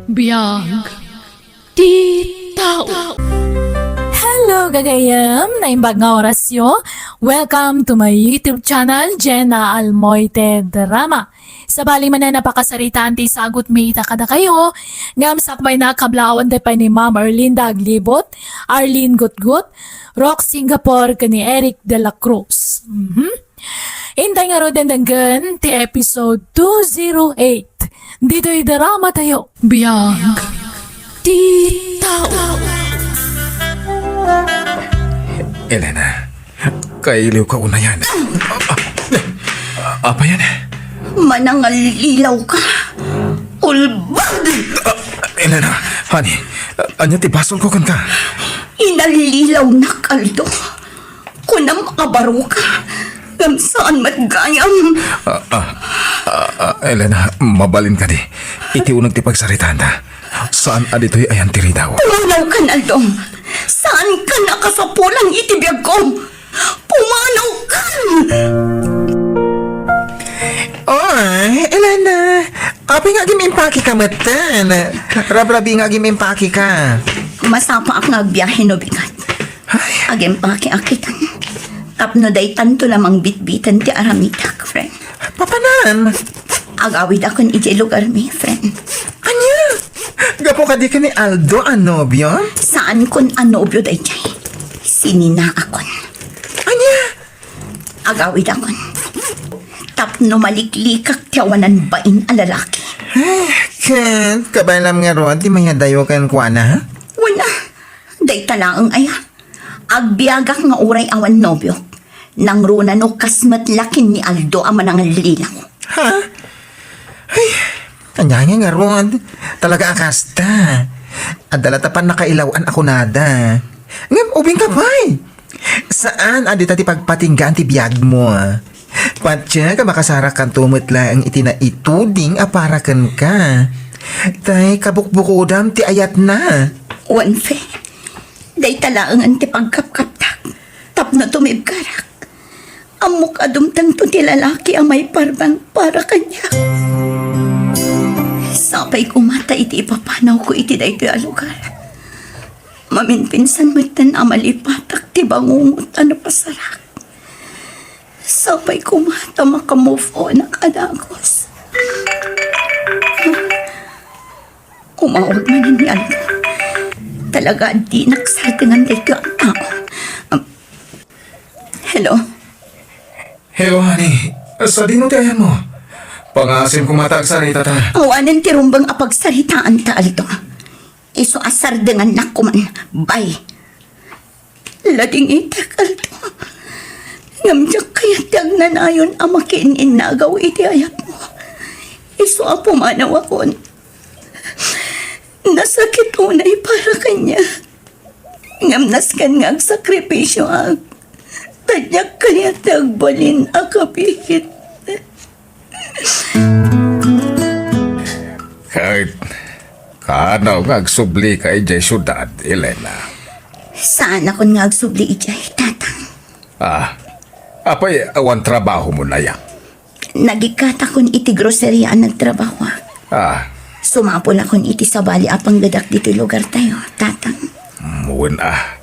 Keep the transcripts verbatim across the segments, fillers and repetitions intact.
Biag ti tao. Hello, gagayem! Naimbag nga orasyo. Welcome to my YouTube channel, Jenna Almoite Drama. Sabali manen a pakasaritaan ti isagutmi ita kadakayo, ngem sakbayna, kablaawanta pay ni Ma'am Erlinda Aglibot, Arlene Gutgut, Rock Singapore, ken ni Eric de la Cruz. Mhm. Intay ngaruden denggen ti episode two zero eight. Ditoy drama tayo. Biag ti tao. Elena, kailiwka unayan. Apay yan? Manangallilaw ka. Ulbad! Ah, Elena, honey, ania ti basolko kenka? Inallilawnak, Aldo. Kunam a baro ka, ngem saan met gayam. Ah, ah, ah, ah, Elena, mabalin kadi. Iti uneg ti pagsaritaanta. Saan a ditoy ayan ti ridaw. Pumanaw kan, Aldo. Saan kan a kasapulan iti biagko. Pumanaw kan! Oy, Elena, apay nga agim-impake ka metten? Rabrabi nga agim-impake ka. Masapaak nga agbiahe no bigat. Ay. Agim-impake ak itan. Tapno daytanto la mangbitbitan ti aramidak, friend. Papanan? Agawidakon idiay lugarmi, friend. Ania? Gapu kadi ken ni Aldo a nobio? Saankon a nobio daydiay. Sininaakon. Ania? Agawidakon. Tapno maliklikak ti awanan bain a lalaki. Eh, ket kabaelam ngarud ti mayadayo kenkuana, ha? Wen a, dayta laeng aya. Agbiagak nga uray awan nobiok. Nangruna no kas met la ken ni Aldo a manangallilaw. Ha? Ay, ania nga ngarud? Talaga a kasta. Adda la ta pannakailaw-an a kunada. Ngem ubingka pay. Saan a dita ti pagpatinggaan ti biagmo. Patiek a makasarakanto met laeng iti naituding a para kenka. Tay, kabukbukodam ti ayatna. Wen, Fe, dayta laengen ti pagkapkaptak tapno tumibkarak. Ammok a dumtengto ti lalaki a maiparbeng para kaniak. Sapay koma ta iti ipapanawko iti daytoy a lugar, maminpinsan metten a malipatak ti bangungot a napasarak. Sapay koma ta maka-move on ak a dagus. Umawag manen ni Aldo. Talaga a dinak sardengan daytoy a tao. Um, hello? Hello, honey. Sadino ti ayanmo? Pangaasim koma ta agsaritata. Awanen ti rumbeng a pagsaritaanta, Aldo. Isu a sardengannak koman. Bye. Ladingitek, Aldo. Ngem diak kayat ti agnanayon a makiin-innagaw iti ayatmo. Isu a pumanawakon. Nasakit unay para kaniak. Ngem nasken nga agsakripisioak. Ta diak kayat ti agbalin a kapiit. Ket, kaano nga agsublika idiay siudad, Elena? Saanakon nga agsubli idiay, Tatang. Ah, apay awan trabahomon aya? Nagikkatakon iti groceria a nagtrabahoak. Ah. Sumapulakon iti sabali a panggedak ditoy lugartayo, Tatang. Mm, wen a.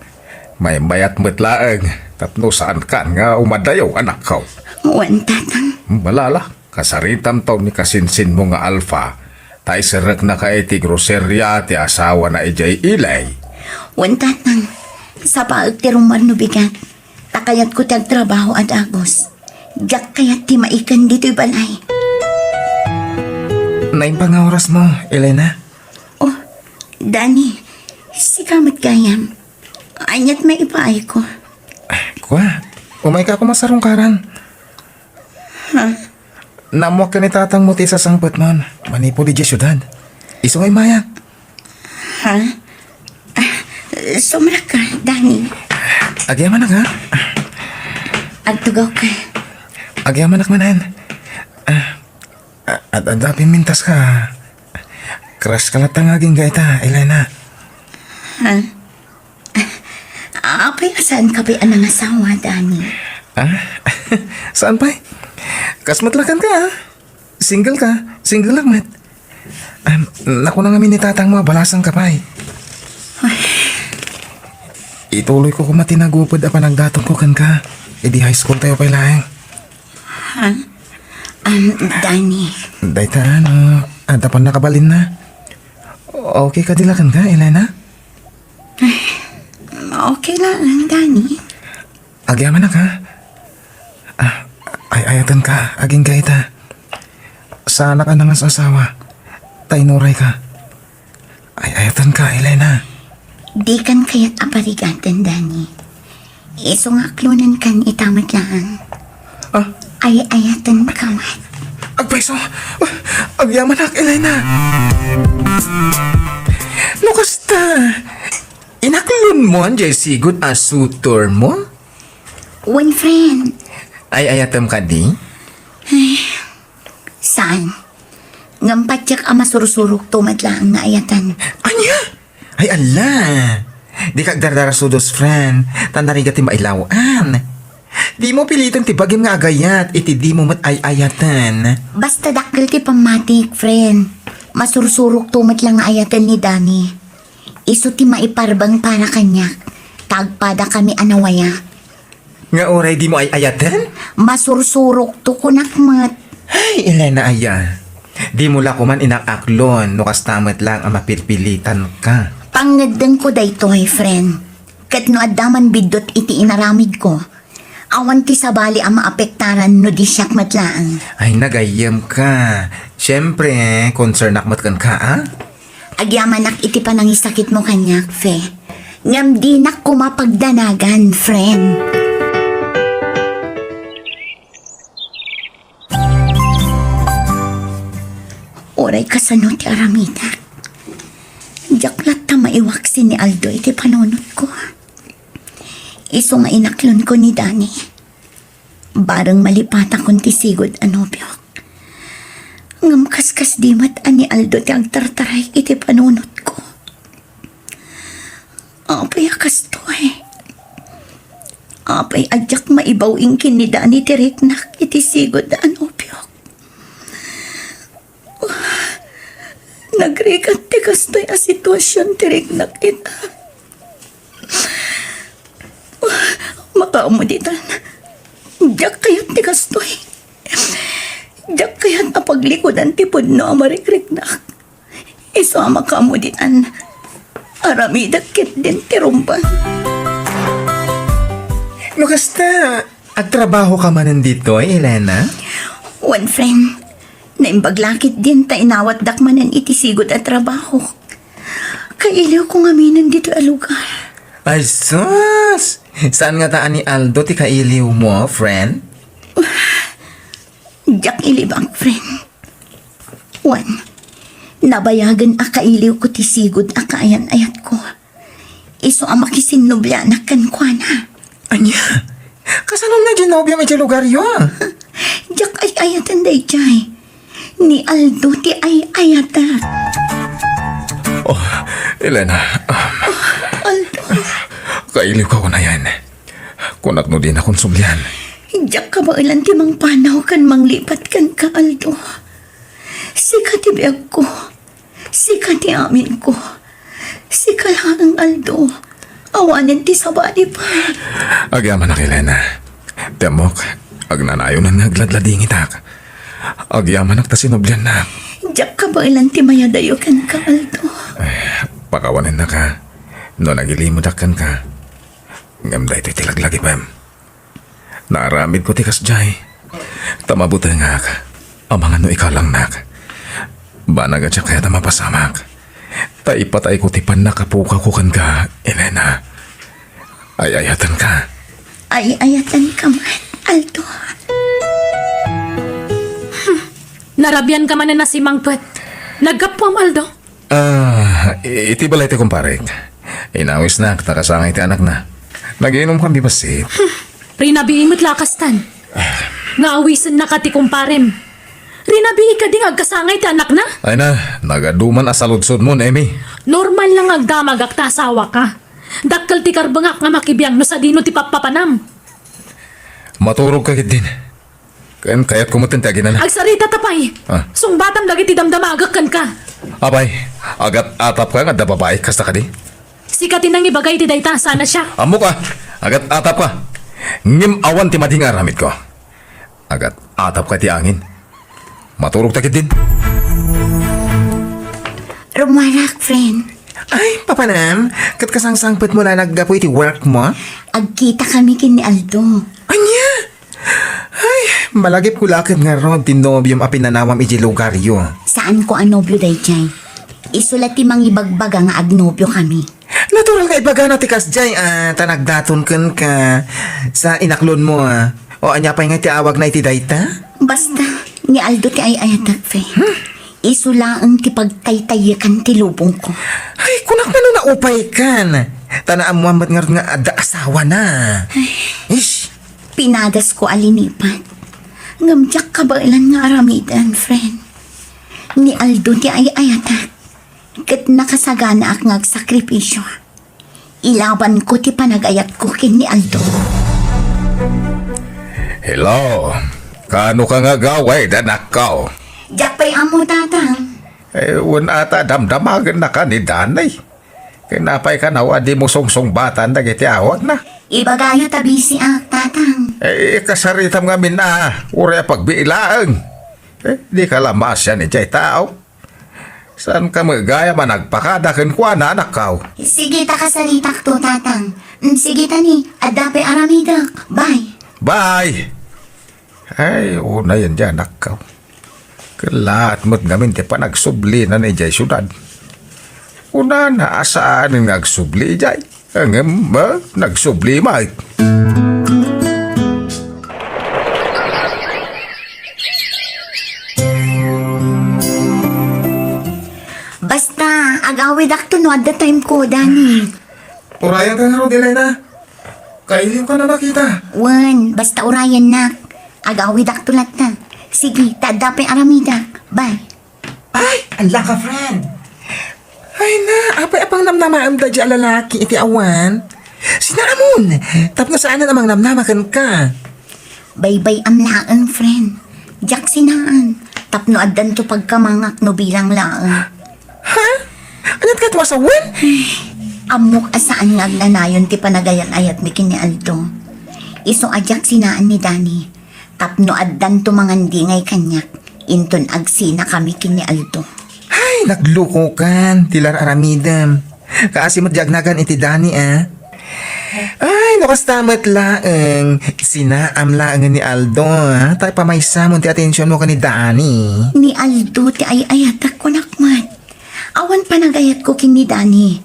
Maymayat met laeng tapno saankan nga umadayo, anakko. Wen, Tatang. Balala, kasaritamto ni kasinsinmo nga Alfa, ta iserreknaka iti groseria ti asawana idiay Ilay. Wen, Tatang. Sapaek ti rummuar no bigat. Ta kayatko ti agtrabaho a dagus. Diak kayat ti maiken ditoy balay. Naimbag nga orasmo, Elena. Oh, Danny, sika met gayam. Aniat maipaayko? Kua, umayka koma sarungkaran. Ha? Naammoak ken ni tatangmo ti sasangpetmon manipud idiay siudad. Isu nga immayak. Ha? Ah, sumrekka, Danny. Agyamanak, ha? Agtugawka. Agyamanak manen. Ah, ah, ad-, adda pinmintaska. Crush ka latta nga agingga ita, Elena. Ha? Apay a saanka pay a nangasawa, Danny? Ah? Saan pay? Kas met la kenka, ah. Single ka, single lang met. Am, nakuna ngamin ni tatangmo a balasangka pay. Ituloyko koma ti nagupod a panagdatonko kenka idi high school tayo pay laeng. Ha? Um, Danny. Dayta, ano, adda pannakabalinna? Okay kadi la kenka, Elena? Okay lang, Danny. Agyamanak, ha? Ah, ay-ayatenka, agingga ita. Saanak a nangas-asawa. Ta inurayka. Ay-ayatenka, Elena. Dikan kayat a parigaten, Danny. Isu nga aklonenkan ita met laeng. Ah? Ay-ayatenka met. Agpayso! Agyamanak, Elena! No kasta, inaklonmo diay sigud a suitormo? Wen, friend. Ay-ayatem kadi? Saan? Ngem patiek a masursurokto met laeng nga ayaten. Ania? Ay, ala! Dika agdardarasudos, friend, ta narigat ti mailaw-an. Dimo piliten ti bagim nga agayat iti dimo met ay-ayaten. Basta dakkel ti pammatik, friend. Masursurokto met la nga ayaten ni Danny. Isu ti maiparbeng para kaniak. Ta agpadakami a nawaya. Nga uray dimo ay-ayaten? Masursurokto, kunak met. Ay, Elena aya. Dimo la koman inaaklon no kasta met laeng a mapilpilitanka. Pangngeddengko daytoy, friend. Ket no adda man biddut iti inaramidko, awan ti sabali a maapektaran no di siak met laeng. Ay, nagayyemka. Siempre, concernnak met kenka, a? Agyamanak iti panangisakitmo kaniak, Fe. Ngem dinak koma pagdanagan, friend. Uray kasano ti aramidek, diak latta maiwaksi ni Aldo iti panunotko. Isu nga inaklonko ni Danny. Bareng malipatakon ti sigud a nobiok. Ngem kaskasdi met a ni Aldo ti agtartaray iti panunotko. Apay a kastoy? Apay a diak maibaw-ing ken ni Danny ti riknak iti sigud a nobiok? Nagrigat ti kastoy a situasion ti riknak ita. Makaammo ditan. Diak kayat ti kastoy. Diak kayat a paglikudan ti pudno a marikriknak. Isu a makaammo ditan. Aramidek ketdin ti rumbeng. No kasta, agtrabahoka manen ditoy, Elena? Wen, friend. Naimbag la ketdin ta inawatdak manen iti sigud a trabaho. Kailiwko ngaminen ditoy a lugar. Ay, sus! Saan ngata a ni Aldo ti kailiwmo, friend? Diak ilibak, friend. Wen, nabayagen a kailiwko ti sigud a kaayan-ayatko. Isu a makisinnobianak kenkuana. Ania? Kasano nga diay nobiom idiay lugaryo? Diak ay-ayaten daydiay. Ni Aldo ti ay-ayatek. Oh, Elena. Aldo. Kailiwka unayen. Kunak no dinakon sublian. Diak kabaelan ti mangpanaw ken manglipat kenka, Aldo. Sika ti biagko. Sika ti aminko. Sika laeng, Aldo. Awanen ti sabali pay. Agyamanak, Elena. Ti ammok, agnanayonan nga agladladingitak. Agyamanak ta sinubliannak. Diak kabaelan ti mayadayo kenka, Aldo. Eh, pakawanennaka no nagilimedak kenka. Ngem daytoy ti laglagipem. Naaramidko ti kasdiay. Ta mabutengak, amangan no ikalangnak. Banag a diak kayat a mapasamak. Ta ipatayko ti pannakapukawko kenka, Elena. Ay-ayatenka. Ay-ayatenka met, Aldo. Hmm. Narabianka manen a simangpet. Naggapuam, Aldo? Ah, i-, iti balay ti kumparek. Inawisnak ta kasangay ti anakna. Nagiinumkami bassit. Hmm. Rinabii met la a kastan. Nga awisennaka ti kumparem. Rinabii kadi nga agkasangay ti anakna? Ay na, nagaduman a saludsodmo, Emi. Normal la nga agdamagak ta asawaka. Dakkel ti karbengak nga makibiang no sadino ti pappapanam. Maturogka ketdin. Ken kayatko met ti aginana. Agsarita ta pay. Ah. Sungbatam dagiti damdamagek kenka. Apay, agat-atapka nga adda babai kasta kadi? Sika ti nangibagay iti dayta, saan a siak. Ammok a, agat-atapka. Ngem awan ti madi nga aramidko. Agat-atapka iti angin. Maturogta ketdin. Rumuarak, friend. Ay, papanam, ket kasangsangpetmo la naggapu iti workmo? Agkitakami ken ni Aldo. Ania? Ay, malagipko la ket ngarud ti nobiom a pinanawam idiay lugaryo. Saanko a nobio daydiay. Isu la ti mangibagbaga nga agnobiokami. Natural nga ibagana ti kasdiay, ah, ta nagdaton kenka sa inaklonmo, ah. O ania pay nga ti awagna iti dayta? Basta, ni Aldo ti ay-ayatek, friend. Isu laeng ti pagtaytaykan ti lubongko. Ay, kunak man no naupaykan. Ta naammoan met ngarud nga adda asawana. Ish! Pinadasko a linipat. Ngem diak kabaelan nga aramiden, friend. Ni Aldo ti ay-ayatek. Ket nakasaganaak nga agsakripisio. Ilabanko ti panagayatko ken ni Aldo. Hello. Kaano ka nga agawid, anakko? Diak pay ammo, Tatang. Eh, wen ata damdamagennaka ni Danny. Ken apay kano a dimo sungsungbatan dagiti awagna? Ibagayo ta bisiak, Tatang. Eh, kasaritam ngamin a, uray a pagbiit laeng. Eh, dika la maasian idiay tao. Saanka met gayam a nagpakada kenkuana, anakko? Sige ta kasaritakto, Tatang. Mm, sige ta ni, adda pay aramidek. Bye. Bye. Ay, unayen diay anakko. Kellaat met ngamin ti panagsublina idiay siudad. Kunana a saanen nga agsubli idiay. Ngem, ah, nagsubli met. Basta, agawidakto no adda timeko, Danny. Urayenka ngarud, Elena. Kailiwka a makita. Wen, basta urayennak. Agawidakto latta. Sige, ta adda pay aramidek. Bye. Ay, ala ka, friend. Ay na, apay a pangnamnamaem daydiay a lalaki iti awan? Sinaamon, tapno saanen a mangnamnama kenka. Baybay-am laeng, friend. Diak sinaan, tapno addanto pagkamangak no bilang laeng. Ha? Ania't ket masawen? Ammok a saan nga agnanayon ti panagayat-ayatmi ken ni Aldo. Isu a diak sinaan ni Danny. Tapno addanto mangandingay kaniak, inton agsinakami ken ni Aldo. Ay, naglukokan ti ar-aramidem. Kaasi met di agnagan iti Danny, a. Ay, no kasta met laeng, sinaam laeng ni Aldo, a. Ta ipamaysamon ti atensionmo ken ni Danny. Ni Aldo ti ay-ayatak, kunak met. Awan panagayatko ken ni Danny.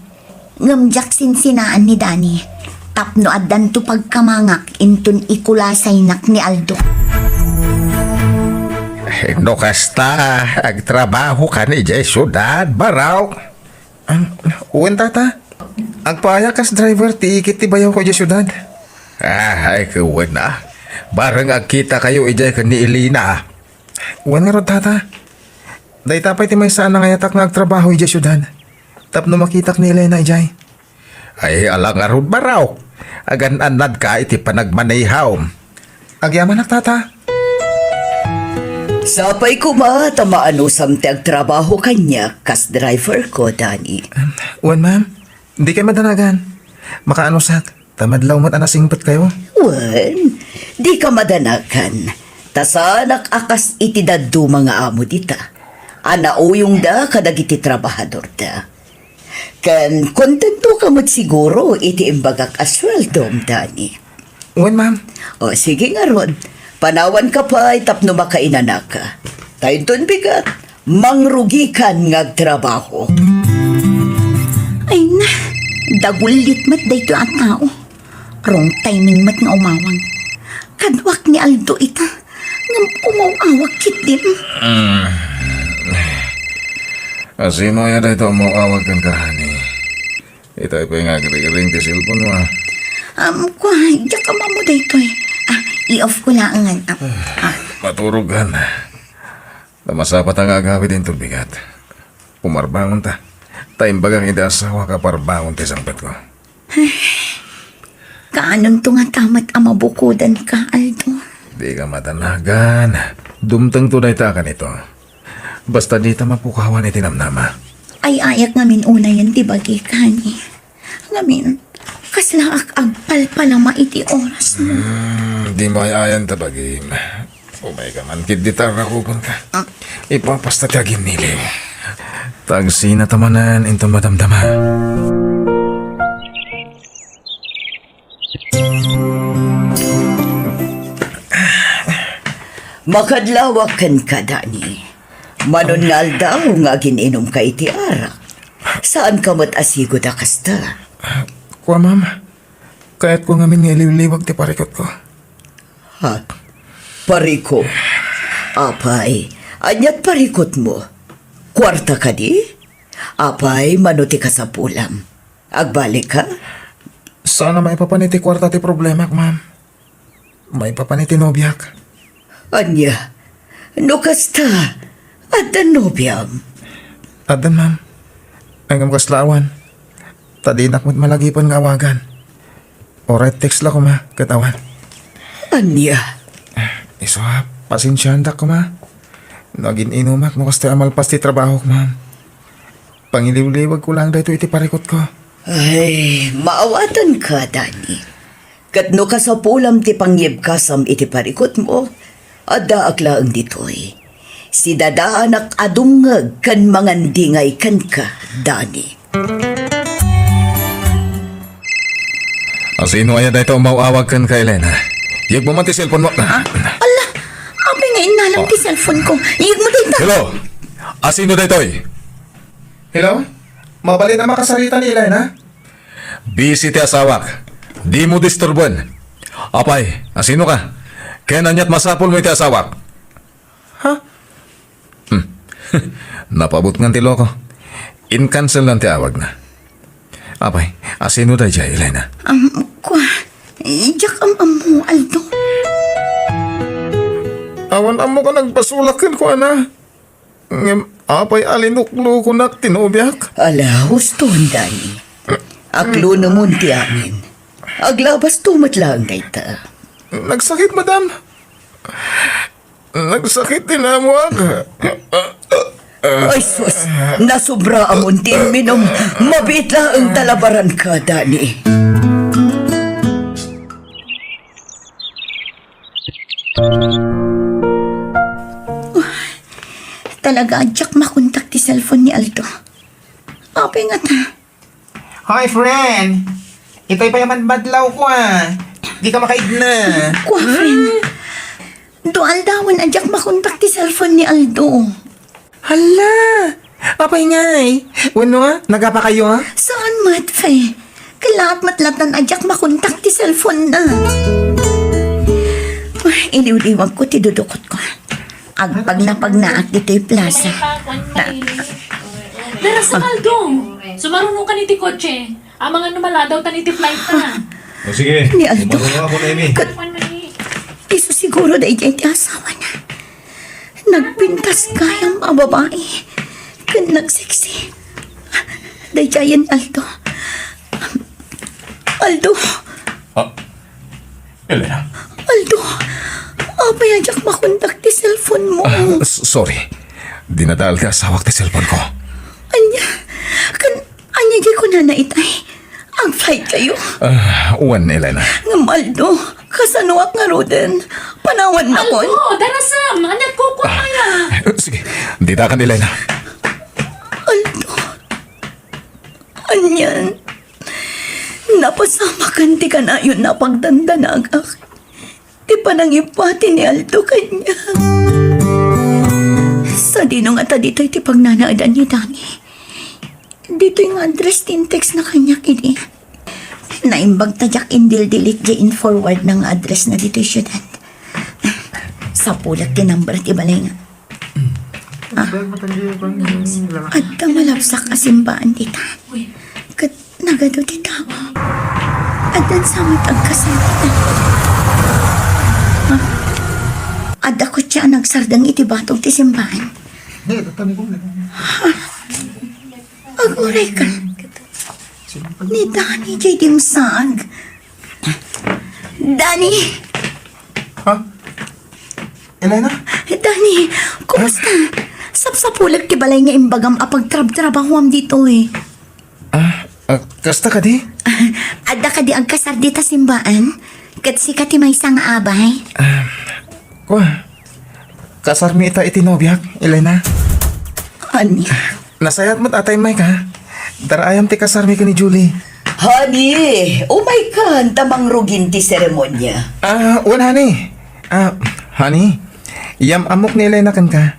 Ngem diak sinsinaan ni Danny tapno addanto pagkamangak inton ikulasaynak ni Aldo. Eh, no kasta, agtrabahokan idiay siudad, Barok? Am, wen, Tata. Agpaay a kas driver ti ikit ti bayawko idiay siudad. Ah, ay, ket wen a. Bareng agkitakayo idiay ken ni Elena. Wen ngarud, Tata. Dayta pay ti maysa a nangayatak nga agtrabaho idiay siudad. Tapno makitak ni Elena idiay. Ay, ala ngarud, Barok. Agan-annadka iti panagmaneham. Agyamanak, Tata. Sapay koma ta maanusam ti agtrabaho kaniak kas driverko, Danny. Wen, ma'am. Dikay madanagan. Makaanusak. Ta madlaw met a nasingpetkayo. Wen, dika madanagan. Ta saanak a kas iti dadduma nga amo dita, a nauyongda kadagiti trabahadorda. Ken kontentoka met siguro iti imbagak a sueldom, Danny. Wen, ma'am. O, sige ngarud. Panawanka pay tapno makainanaka. Ta inton bigat, mangrugikan nga agtrabaho. Ay na, dagullit met daytoy a tao. Wrong timing met nga umawang. Kaduak ni Aldo ita, ngem umaw-awag ketdin. Mm. Asino aya daytoy umaw-awag kenka, honey? Itay pay nga agriring ti cellphone mo, a. Um, kua, diak ammo daytoy. Ah, i-off ko laengen. Ah, ah. Maturogkan. Ta masapata nga agawid inton bigat. Pumarbangonta. Ta imbagak iti asawak a parbangon ti sangpetko. Kaanonto ngata met a mabukodanka, Aldo? Dika madanagan. Dumtengto dayta a kanito. Basta dita mapukawan iti namnama. Ay-ayak ngamin unayen ti bagik, honey. Ngamin, kaslaak agpalpalama iti orasmo. Hmm, dimo ay-ayan ta bagim. Umayka man ketdi ta arrakuponka. Ah. Ipapasta ti aginniliw. Ta agsina ta manen inton madamdama. Makadlawak kenka, Dani. Mano nga aldaw nga agin-inumka iti arak. Saanka met a sigud a kasta. Kua, ma'am. Kayatko ngamin nga iliwliwag ti parikutko. Ha? Parikut? Apay, ania ti parikutmo? Kuarta kadi? Apay, mano ti kasapulam? Agbalikka? Saan a maipapan iti kuarta ti problemak, ma'am. Maipapan iti nobiak. Ania? No kasta, adda nobiam? Addan, ma'am. Ngem kasla awan. Ta dinak met malagipen nga awagan. Uray text la koma, ket awan. Ania? Isu a, pasensiaandak koma. No agin-inumak no kasta a malpas ti trabahok, ma'am. Pangiliwliwagko laeng daytoy iti parikutko. Ay, maawatanka, Dani. Ket no kasapulam ti pangyebkasam iti parikutmo, addaak laeng ditoy. Sidadaanak a dumngeg ken mangandingay kenka, Dani. Asino aya dayta umaw-awag kenka, Elena? Yegmo man ti cellphone mo. Ah, ala, apay nga innalam ti cellphone ko. Yegmo dayta. Hello? Asino daytoy? Hello? Mabalin a makasarita ni Elena? Busy ti asawak. Dimo disturben. Apay, asino ka? Ken aniat masapulmo iti asawak? Ha? Hmm. Napabutngan ti loko. In-cancel lang ti awagna. Apay, asino daydiay, Elena? Am, kua, diak am-ammo, Aldo. Awan ammo ka nagpasulak kenkuana. Ngem apay a linuklokonak ti nobiak? Ala, huston, Dani. Aklonemon ti amin. Aglabasto met laeng dayta. Nagsakit, madam. Nagsakit ti namuak. Ay, sus! Nasubraamon ti imminum. Mabiit laeng ta labaranka, Dani. Talaga a diak makontak ti cellphone ni Aldo. Apay ngata? Hoy, friend! Itay pay a madmadlawko, a. Dika makaigna. Kua, friend. Dua aldawen a diak makontak ti cellphone ni Aldo. Hala! Apay ngay? Wenno a, nagapakayo, a? Saan met, Fe? Kalaat met latan a diak makontak ti cellphone na. Ay, iliwliwagko ti dudukotko. Agpagnapagnaak ditoy plaza. Ta- Dara sa Aldo. Sumaruno ka ni ti kotse. Amangan no maladaw ta ni ti flight ta. O, sige. Ni Aldo. Umaruno ako, Nemi. Kat-, isu siguro daydiay ti asawana. Nagpintas gayam a babai. Ken nagseksi. Daydiayen, Aldo. Aldo. Ah, Elena. Aldo, apay a diak makontak ti cellphone mo? Ah, s-, sorry. Dinadael ti asawak ti cellphone ko. Ania? Kan, ania diay kunana itay? Ag-flight kayo? Ah, wen, Elena. Ngem Aldo, kasanoak ngaruden? Panawannakon? Aldo, darasam! Aniat kukuan aya? Ah, sige, ditakan, Elena. Aldo, anian? Napasamakan ti kanayonna a pagdandanagak ti panangipati ni Aldo kaniak. Sadino ngata ditoy ti pagnanaedan ni Dani? Ditoy nga address ti in-textna kaniak idi. Naimbag ta diak indil-delete diay in-forwardna nga addressna ditoy siudad. Sapulek ti number ti balay nga. Ah. Adda malabsak a simbaan dita. Ket nagadu ti tao. Addan sa met agkasangpetan. Ah. Adda kotse a nagsardeng iti batog ti simbaan. Ah. Aguray ka. Ni Dani diay dimsag. Dani! Ha? Elena? Danny, kumusta? Sapsapulek ti balay nga imbagam a pagtrabtrabahuam ditoy. Ah, ah, kasta kadi? Adda kadi agkasar dita simbaan? Ket sika ti maysa nga abay? Ah, kua, kasarmi ita iti nobiak, Elena. Ania? Nasayaat met a ta immayka. Daraayam ti kasarmi ken ni Julie. Honey, umaykan ta mangrugin ti seremonia. Ah, wen, honey. Ah, honey, yam-ammok ni Elena kenka.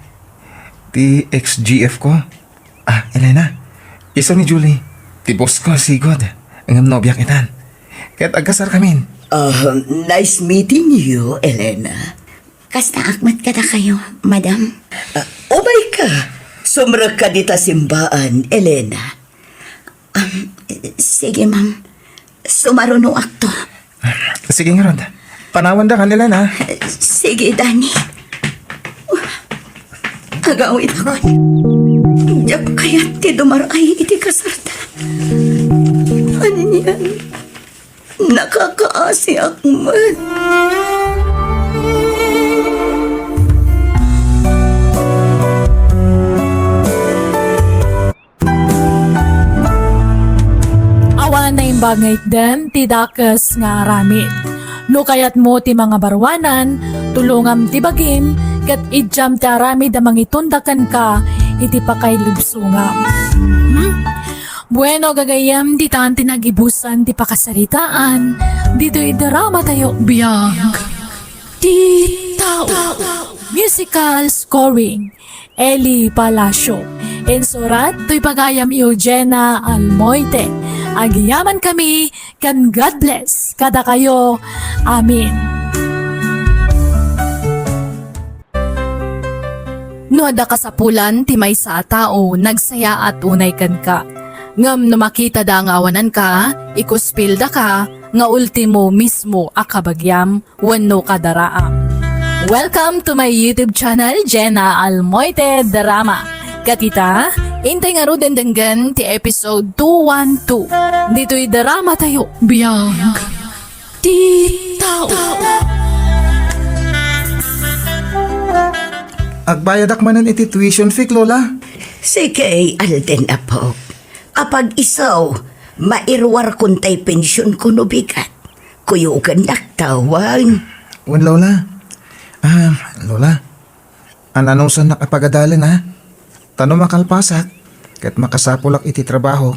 Ti ex-G F ko. Ah, Elena, isu ni Julie. Ti boss ko, sigud. Ngem nobiak itan. Ket agkasarkamin. Ah, nice meeting you, Elena. Kastaak met kadakayo, madam. Ah, umayka. Sumrekka dita simbaan, Elena. Um, sige, ma'am. Sumarunoakto. Sige ngarud. Panawandakan, Elena. Sige, Danny. Agawidakon. Diak kayat ti dumar-ay iti kasarda. Anian? Nakakaasiak met. Awan naimbag nga itdem ti dakes nga aramid. No kayatmo ti mangabaruanan, tulongam ti bagim, ket idiam ti aramid a mangitunda kenka iti pakailubsongam. Hmm? Bueno, gagayyem, ditan ti nagibusan ti pakasaritaan ditoy drama tayo, Biag ti Tao. Musical scoring, Eli Palacio. Insurat toy pagayam Eugenia Almoite. Agyamankami ken God bless kadakayo. Amen. No adda kasapulan ti maysa a tao, nagsayaat unay kenka. Ngem no makitada nga awananka, ikuspildaka nga ultimo mismo a kabagiam wenno kadaraam. Welcome to my YouTube channel, Jenna Almoite Drama. Ket ita, intay ngaruden denggen ti episode two one two. Ditoy drama tayo, Biag ti Tao. Agbayadak manen iti tuition fee, Lola. Sige, Alden, apo. Apag isu, mairuarkon tay pension ko no bigat. Kuyogennak ta wen. Wen, Lola. Ah, Lola. An-anusannak a pagadalen, a? Ta no makalpasak, ket makasapulak iti trabaho,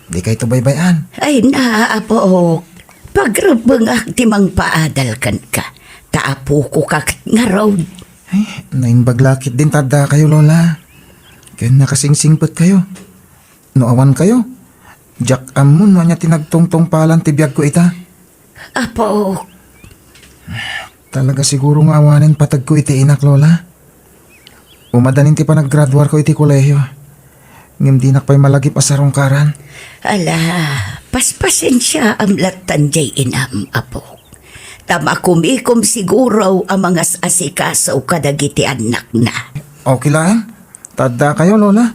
dikayto baybay-an. Ay na, apo. Pagrebbengak ti mangpaadal kenka. Ta apoko ka ket ngarud. Ay, naimbag la ketdin ta addakayo, Lola. Ken nakasingsingpetkayo. No awankayo, diak ammo no ania ti nagtungtungpalan ti biagko ita. Apo. Talaga siguro nga awanen pategko iti inak, Lola. Umadanin ti panaggraduarko iti kolehio. Ngem dinak pay malagip a sarungkaran. Ala, paspasensiaam lattan diay inam, apo. Ta makumikom siguro a mangas-asikaso kadagiti annakna. Okay laeng. Ta addakayo, Lola.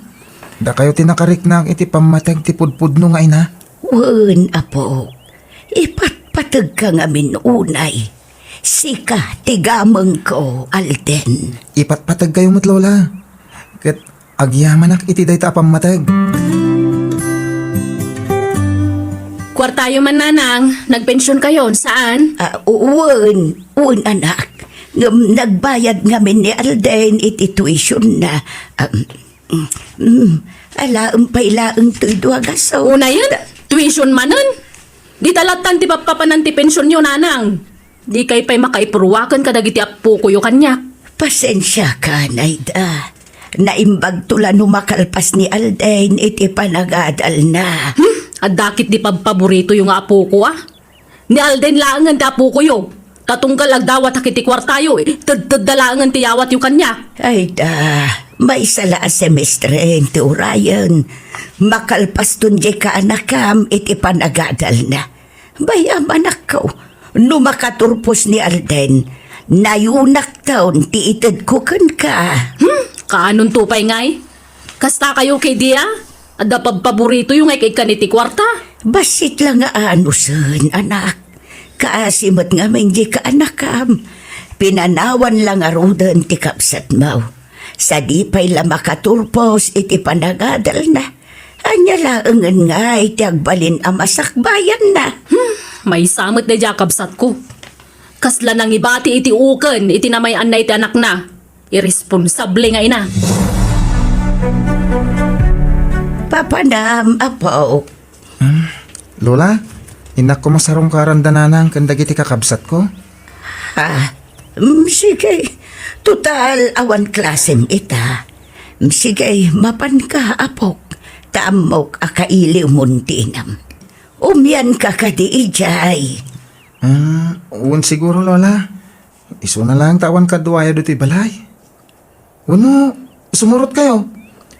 Dakayo ti nakariknaak iti pammateg ti pudpudno nga ina. Wen, apo. Ipatpategka ngamin unay. Sika ti gamengko, Alden. Ipatpategkayo met, Lola. Ket agyamanak iti dayta a pammateg. Kuartayo man, nanang, nagpensionkayon, saan? Ah, wen, wen, anak. Ngem nagbayad ngamin ni Alden iti tuition na. Um, mm, alaem pay laeng toy dua gaso. Unayen, tuition manen. Dita lattan ti pappapanan ti pensionyo, nanang. Dikay pay makaipruaken kadagiti appokoyo kaniak. Pasensiaka, Naida. Naimbagto la no makalpas ni Alden iti panagadalna. Hmm? Adda ketdi pabpaboritoyo nga apoko, a? Ni Alden laengen ti apokoyo. Ta tunggal agdawatak iti kuartayo, tedtedda laengen ti yawatyo kaniak. Ay da, maysa la a semestren ti urayen. Makalpaston diay kaanakam iti panagadalna. Bay-am, anakko, no makaturpos ni Alden, nayunakton ti itedko kenka. Hmm, kaanonto pay ngay? Kastakayo ketdi a? Adda pabpaboritoyo nga ikaikkan iti kuarta? Bassit la nga anusen, anak. Kaasi met ngamin diay kaanakam. Pinanawan la ngaruden ti kabsatmo. Sadi pay la makaturpos iti panagadalna. Ania laengen nga iti agbalin a masakbayanna? Hmm, maysa met daydiay a kabsatko. Kasla nangibati iti uken iti namay-anna iti anakna. Irresponsable nga ina. Papanam, apo. Hmm, Lola, innak koma sarungkaran da nanang ken dagiti kakabsatko. Ah, mm, sige. Total, awan klasem ita. Mm, sige, mapanka, apok. Ta ammok a kailiwmon ti inam. Umianka kadi idiay. Ah, wen siguro, Lola. Isuna laeng ta awan kaduayo ditoy balay. Wenno, sumurotkayo?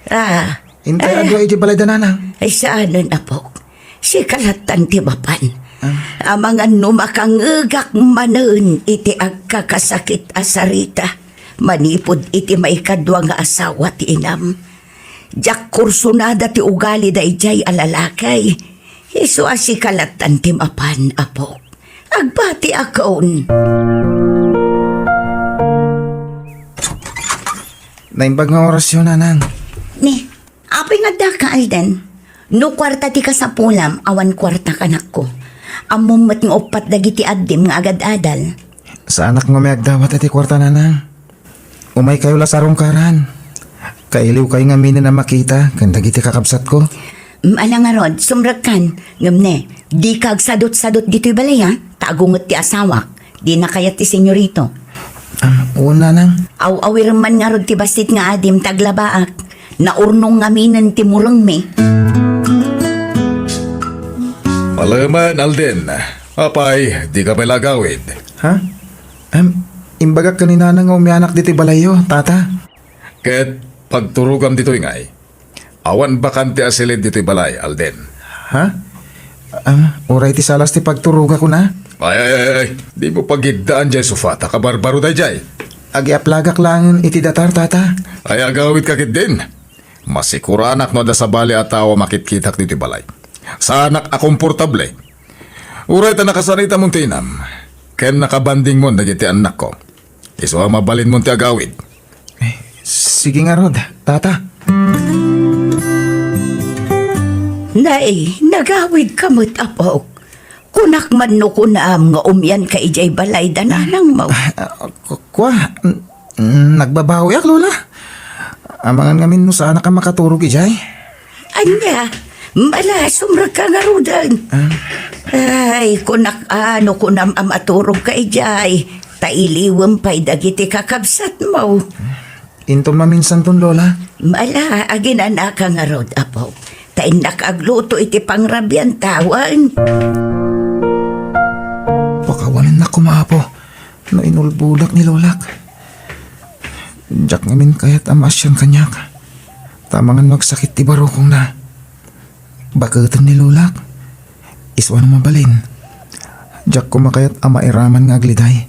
Ah, Intay ah. Adua iti balay da nanang. Ay, saanen, apok. Sika lattan ti mapan. Ah. Amangan no makangegak manen iti agkakasakit a sarita manipud iti maikadua nga asawa ti inam. Diak kursunada ti ugali daydiay a lalaki. Isu a sika lattan ti mapan, apo. Agbatiakon. Naimbag nga orasyo, nanang. Ni, apay nga addaka, Alden? No kuarta ti kasapulam, awan kuarta, anakko. Ammom met nga uppat dagiti addim nga agad-adal. Saanak nga umay agdawat iti kuarta, nanang. Umaykayo la sarungkaran. Kailiwkayo ngaminen a makita ken dagiti kakabsatko. Mm, ala ngarud, sumrekkan. Ngem ne, dika agsadut-sadut ditoy balay, a? Ta agunget ti asawak. Dina kayat ti senyorito. Ah, wen, nanang. Aw-awirem man ngarud ti bassit nga adim ta aglabaak. Naurnong ngaminen ti murengmi. Malemen, Alden. Apay, dika pay la agawid? Ha? Em, imbagak ken ni nanang nga umianak ditoy balayyo, tata. Ket pagturogam ditoy ngay. Awan bakante a silid ditoy balay, Alden. Ha? Ah, uray ti salas ti pagturogak, kuna? Ay, ay, ay, ay. Dimo pagiddaan diay sofa, ta kabarbaro daydiay. Agiaplagak laengen iti datar, tata. Ay, agawidka ketdin. Masikuranak no adda sabali a tao a makitkitak ditoy balay. Saanak a komportable. Uray ta nakasaritamon ti inam, ken nakabandingmon dagiti annakko. Isu a mabalinmon ti agawid. Eh, sige ngarud, tata. Nay, nagawidka met, apok. Kunak man no kunam nga umianka idiay balay da nanangmo. Ah, ku-, kua, n-, nagbabawiak, Lola. Amangan ngamin no saanak a makaturog idiay. Ania, mala, sumrekka ngaruden. Ah. Ay, kunak a no kunam a maturogka idiay, ta iliwem pay dagiti kakabsatmo. Inton maminsanton, Lola. Mala, aginanaka ngarud, apo. Ta innak agluto iti pangrabian tawen. Pakawanennak koma, apo, no inulbodak ni Lolak. Diak ngamin kayat a maasian kaniak. Ta amangan no agsakit ti barukongna. Baketen ni Lolak. Isu a no mabalin. Diak koma kayat a mairaman nga agliday.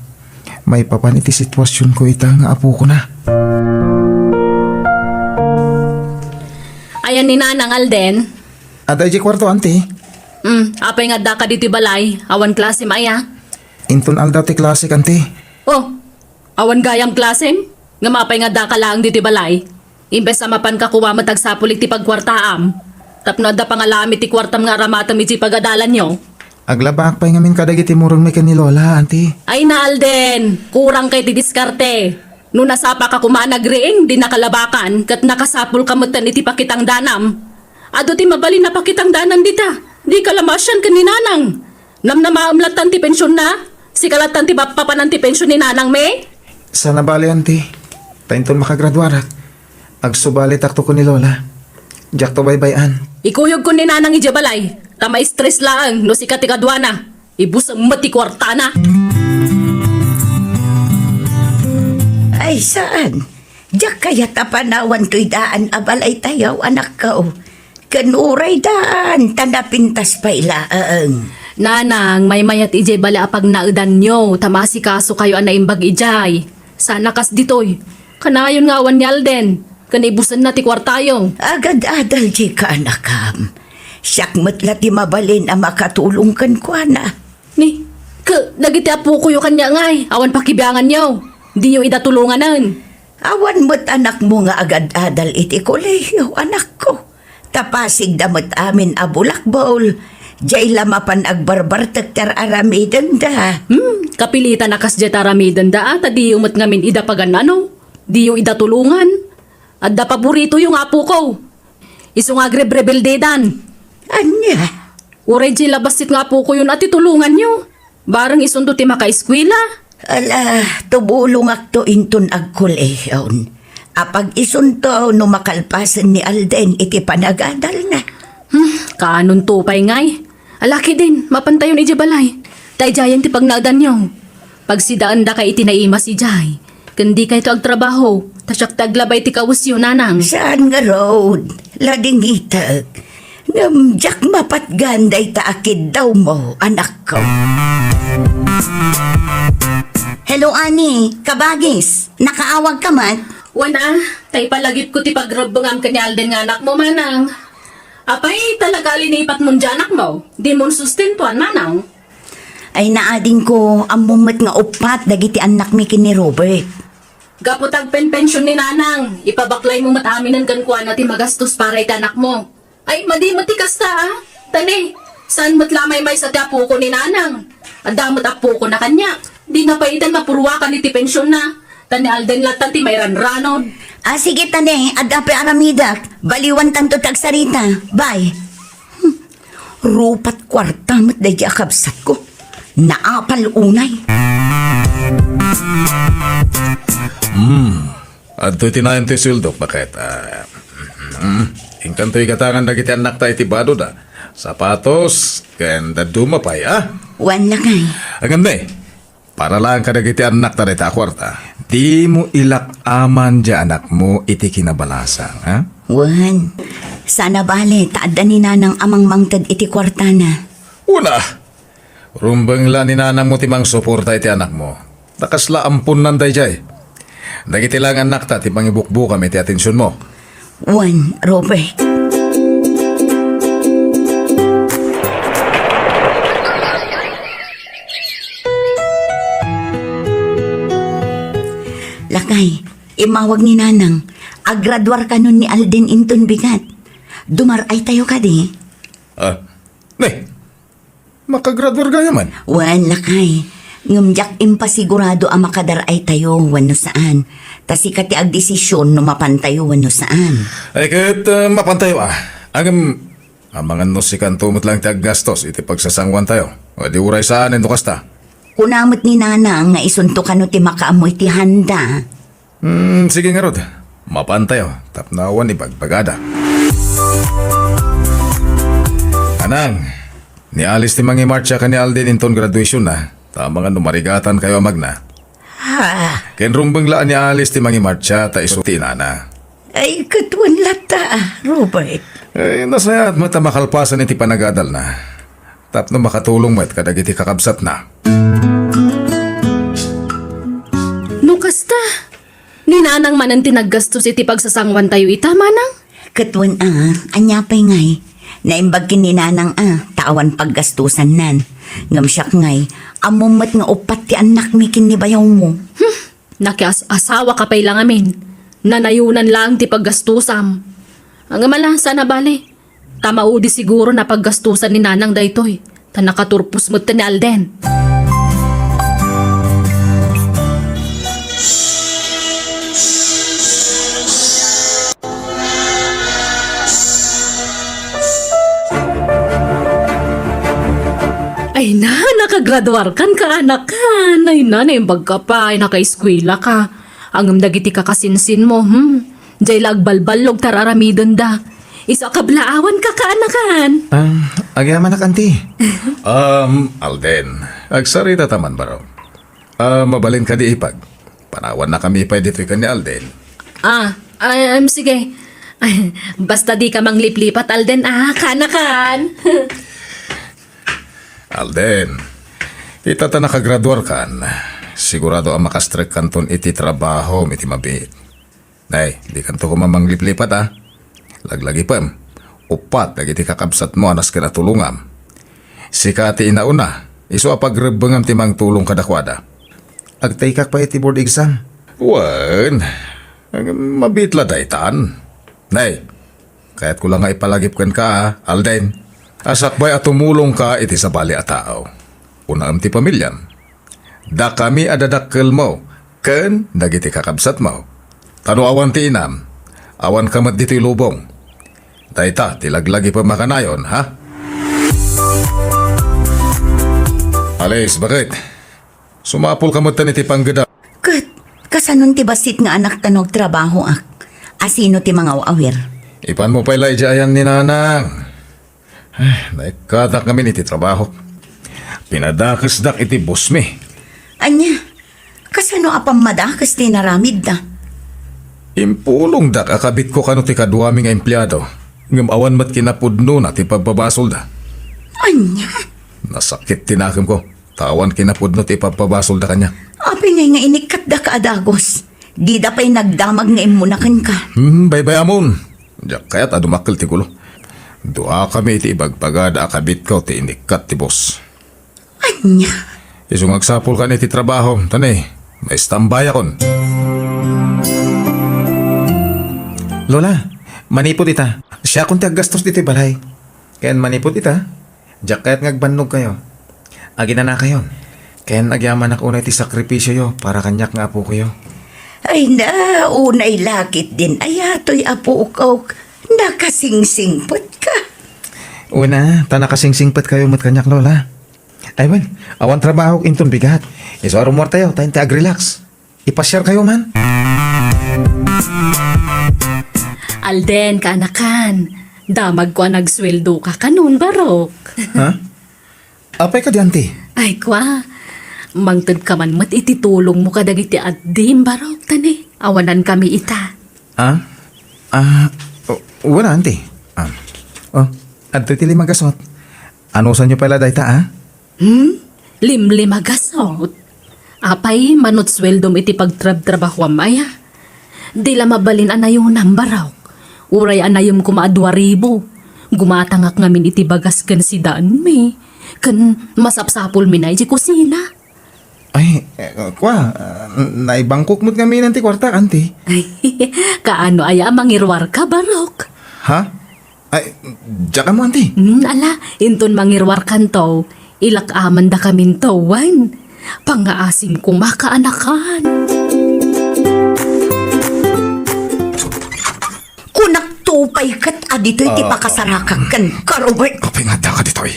Maipapan iti situasionko ita nga apokona. Ayan ni Nanang Alden? Adda idiay kuarto, anti. Hmm, apay nga addaka ditoy balay? Awan klasem aya? Inton aldaw ti klasek, anti. Oh, awan gayam klasem? Ngem apay nga addaka laeng ditoy balay? Imbes a mapanka koma met agsapul iti pagkuartaam, tapno adda pangalaam iti kuartam nga aramatem idiay pagadalanyo. Aglabaak pay ngamin kadagiti murengmi ken ni Lola, anti. Ay na, Alden! Kurangka iti diskarte. No nasapaka koma a nagriing, di nakalabakan, ket nakasapulka metten iti pakitangdanam. Adu ti mabalin a pakitangdanan dita. Dika la maasian ken ni Nanang. Namnamaem lattan ti pensionna? Sika lattan ti mappapanan ti pension ni nanangmi? Saan a bale, anti. Ta inton makagraduarak, agsubalitakto ken ni Lola. Diakto baybay-an. Ikuyogko ni Nanang idiay balay, ta ma-stress laeng no sika ti kaduana. Ibusem met ti kuartana. Ay, saan? Diak kayat a panawan toy daan a balaytayo, anakko. Ken uray daan, ta napintas pay laeng. Nanang, maymayat idiay bale a pagnaedanyo, ta maasikasokayo a naimbag idiay. Sana kas ditoy. Kanayon nga awan ni Alden, ken ibusenna ti kuartayo. Agad-adal diay kaanakam. Siak met la ti mabalin a makatulong kenkuana. Ni, Ket dagiti apokoyo kaniak ngay, awan pakibianganyo. Diyo ida tulonganen. Awan met anakmo nga agad-adal iti kolehiyo, anakko. Ta pasigda met amin a bulakbol, diay la mapan agbarbartek ti ar-aramidenda. Hmm, kapilitan a kasdiay ti aramidenda, a, ta diyo met ngamin ida pagan-ano. Diyo ida tulongan. Adda paboritoyo nga apoko. Isu nga agrebrebeldedan. Ania? Uray diay la bassit nga apokoyon a ti tulonganyo. Bareng isunto ti makaeskuela. Ala, tumulongakto inton agkolehion. Apag isunto no makalpasen ni Alden iti panagadalna. Hmm, kaanonto pay ngay? Ala ketdin, mapantayon idiay balay. Daydiayen ti pagnaedanyo. Pagsidaendaka iti naimas idiay. Ken dikayto agtrabaho, ta siak ti aglabay ti kawesyo, nanang. Saan ngarud, ladingitek. Ngem diak mapatgan dayta a kiddawmo, anakko. Hello, Ani. Kabagis. Nakaawagka met? Wen a, ta ipalagipko ti pagrebbengam ken ni Alden nga anakmo, manang. Apay, talaga a linipatmon diay anakmo? Dimon sustentuan, manang? Ay, naadingko, ammom met nga uppat dagiti annakmi ken ni Robert. Gapu ta agpenpension ni nanang, ipabaklaymo met aminen kenkuana ti magastos para iti anakmo. Ay, madi met ti kasta, a. Ta ne, saan met la a maymaysa ti apoko ni nanang? Adda met apokona kaniak. Dina pay ita mapurwakan iti pensionna. Ta ni Alden lattan ti mairanranod. A, sige ta ne, adda pay aramidek. Baliwantanto ti agsarita. Bye. Hmm. Rupat kuarta met daydi a kabsatko. Naapal unay. Hmm. Adtoy ti nayon ti sueldok, baket. Ah, mm, inkanto igatangan dagiti annakta iti badoda, sapatos, ken dadduma pay, a? Wen, lakay. Ngem ne, para laeng kadagiti annakta dayta a kuarta, dimo ilak-aman diay anakmo iti kinabalasang, a? Wen, saan a bale ta adda ni nanang a mangmangted iti kuartana. Una, rumbeng la ni nanangmo ti mangsuporta iti anakmo. Ta kasla amponan daydiay. Dagiti laeng annakta ti mangibukbukam iti atensionmo. Wen, Robert. Lakay, immawag ni nanang. Agraduar kanon ni Alden inton bigat. Dumar-aytayo kadi? Ah, ne, makagraduar gayam man? Wen, lakay. Ngem diak impasigurado a makadar-aytayo wenno saan. Ta sika ti agdesision no mapantayo wenno saan. Ay, ket, ah, mapantayo, a. Ngem, amangan no sikanto met laeng ti aggastos iti pagsasanguantayo. Wen di uray saan no kasta. Kuna met ni nanang nga isunto kano ti makaammo iti handa. Hmm, sige ngarud. Mapantayo, tapno awan ibagbagada. Anang, ni Alice ti mangimartsa ken ni Alden inton graduationna, ta amangan no marigatankayo a magna. Ha? Ken rumbeng la ni Alice ti mangimartsa ta isu ti inana. Ay, ket wen latta, Robert. Eh, nasayaat met a makalpasan iti panagadalna. Tapno makatulong met kadagiti kakabsatna. No kasta, ni nanang manen ti naggastos iti pagsasanguantayo ita, manang? Ket wen a, ania pay ngay? Naimbag ken ni nanang a, ta awan paggastosannan. Ngem siak ngay, ammom met nga uppat ti annakmi ken ni bayawmo. Hmm, nakias-asawa ka pay la ngamin. Nanayonan laeng ti paggastosam. Ngem ala, saan a bale. Ta maudi siguro a paggastosan ni nanang daytoy, ta nakaturpos met ni Alden. Ay na, nakagraduar kan, kaanakan. Ay na, naimbag ka pay, nakaeskuela ka. Ngem dagiti kakasinsinmo, hmm? Diay la agbalballog ti ar-aramidenda. Isu a kablaawan, kaanakan. Ah, agyamanak, anti. Um, Alden, agsarita ta man, baro. Ah, mabalin kadi ipag? Panawannakami pay ditoy ken ni Alden. Ah, ay, um, sige. Ay, basta dika mangliplipat, Alden, a, kaanakan. Alden, ita ta nakagraduarkan, sigurado a makastrekkanton iti trabahom iti mabiit. Nay, dikanto koma mangliplipat, a. Laglagipem, uppat dagiti kakabsatmo a nasken a tulongam. Sika ti inauna, Isu a pagrebbengam ti mangtulong kadakuada. Agtaykak pay iti board exam. Wen, mabiit la daytan. Nay, kayatko la nga ipalagip kenka, a, Alden, a sakbay a tumulongka iti sabali a tao. Unaem ti pamiliam. Dakami a dadakkelmo ken dagiti kakabsatmo. Ta no awan ti inam, awanka met ditoy lubong. Dayta ti laglagipem a kanayon, ha? Alice, baket? Sumapulka metten iti panggedam. Ket, kasanon ti bassit nga anakta no agtrabahoak? Asino ti mangaw-awir? Ipanmo pay la idiay ayan ni Nanang. Ay, naikkatak ngamin iti trabaho. Pinadakesdak iti bossmi. Ania? Kasano a pammadakes ti inaramidda? Impulongdak a kabitko kano ti kaduami nga empleado, ngem awan met kinapudnona ti pagbabasolda. Ania? Nasakit ti nakemko, ta awan kinapudno ti pagbabasolda kaniak. Apay ngay nga inikkatdaka a dagus? Dida pay nagdamag nga immuna kenka. Hmm, baybay-amon. Diak kayat a dumakkel ti gulo. Duakami iti ibagbagada a kabitko ti inikkat ti boss. Ania? Isu nga agsapulkan iti trabaho, ta ni, maistambayakon. Lola, manipud ita, siakon ti aggastos ditoy balay. Ken manipud ita, diak kayat nga agbannogkayo. Aginanakayon. Ken agyamanak unay ti sakripisioyo para kaniak nga apokoyo. Ay na, unay lakit din ayatoy apok. Nakasingsingpetka. Una, ta nakasingsingpetkayo met kaniak, Lola. Ay, wen, awan trabahok inton bigat. Isu a rumuartayo, ta inti agrelax. Ipasiarkayo man. Alden, kaanakan, damagko a nagsueldoka kanon, Barok. Ha? Apay kadi, anti? Ay, kua, mangtedka man met iti tulongmo kadagiti addim, Barok, ta ni, awanankami ita. Ah? Ah, o-, wala, anti. Ah. Oh, adtoy ti lima gasot. Anusanyo pay la dayta, ah? Hmm? Limlima gasot? Apay, manut sueldom iti pagtrabtrabahoam aya? Di la mabalin a nayonam, Barok. Uray a nayon koma a dua ribu. Gumatangak ngamin iti bagas ken sidaenmi. Ken masapsapulmi na iti kusina. Ay, eh, kua, ah, naibangkok met ngamin ti kuarta, anti. Ay, kaano aya a mangiruarka, Barok? Ha? Ay, diak ammo, anti. Hmm, ala, inton mangiruarkanto, ilak-amandakaminto, wen. Pangngaasim koma, kaanakan. Kunakto pay ket a ditoy ti Ah. pakasarakak kenka, Robert. Apay nga addaka ditoy?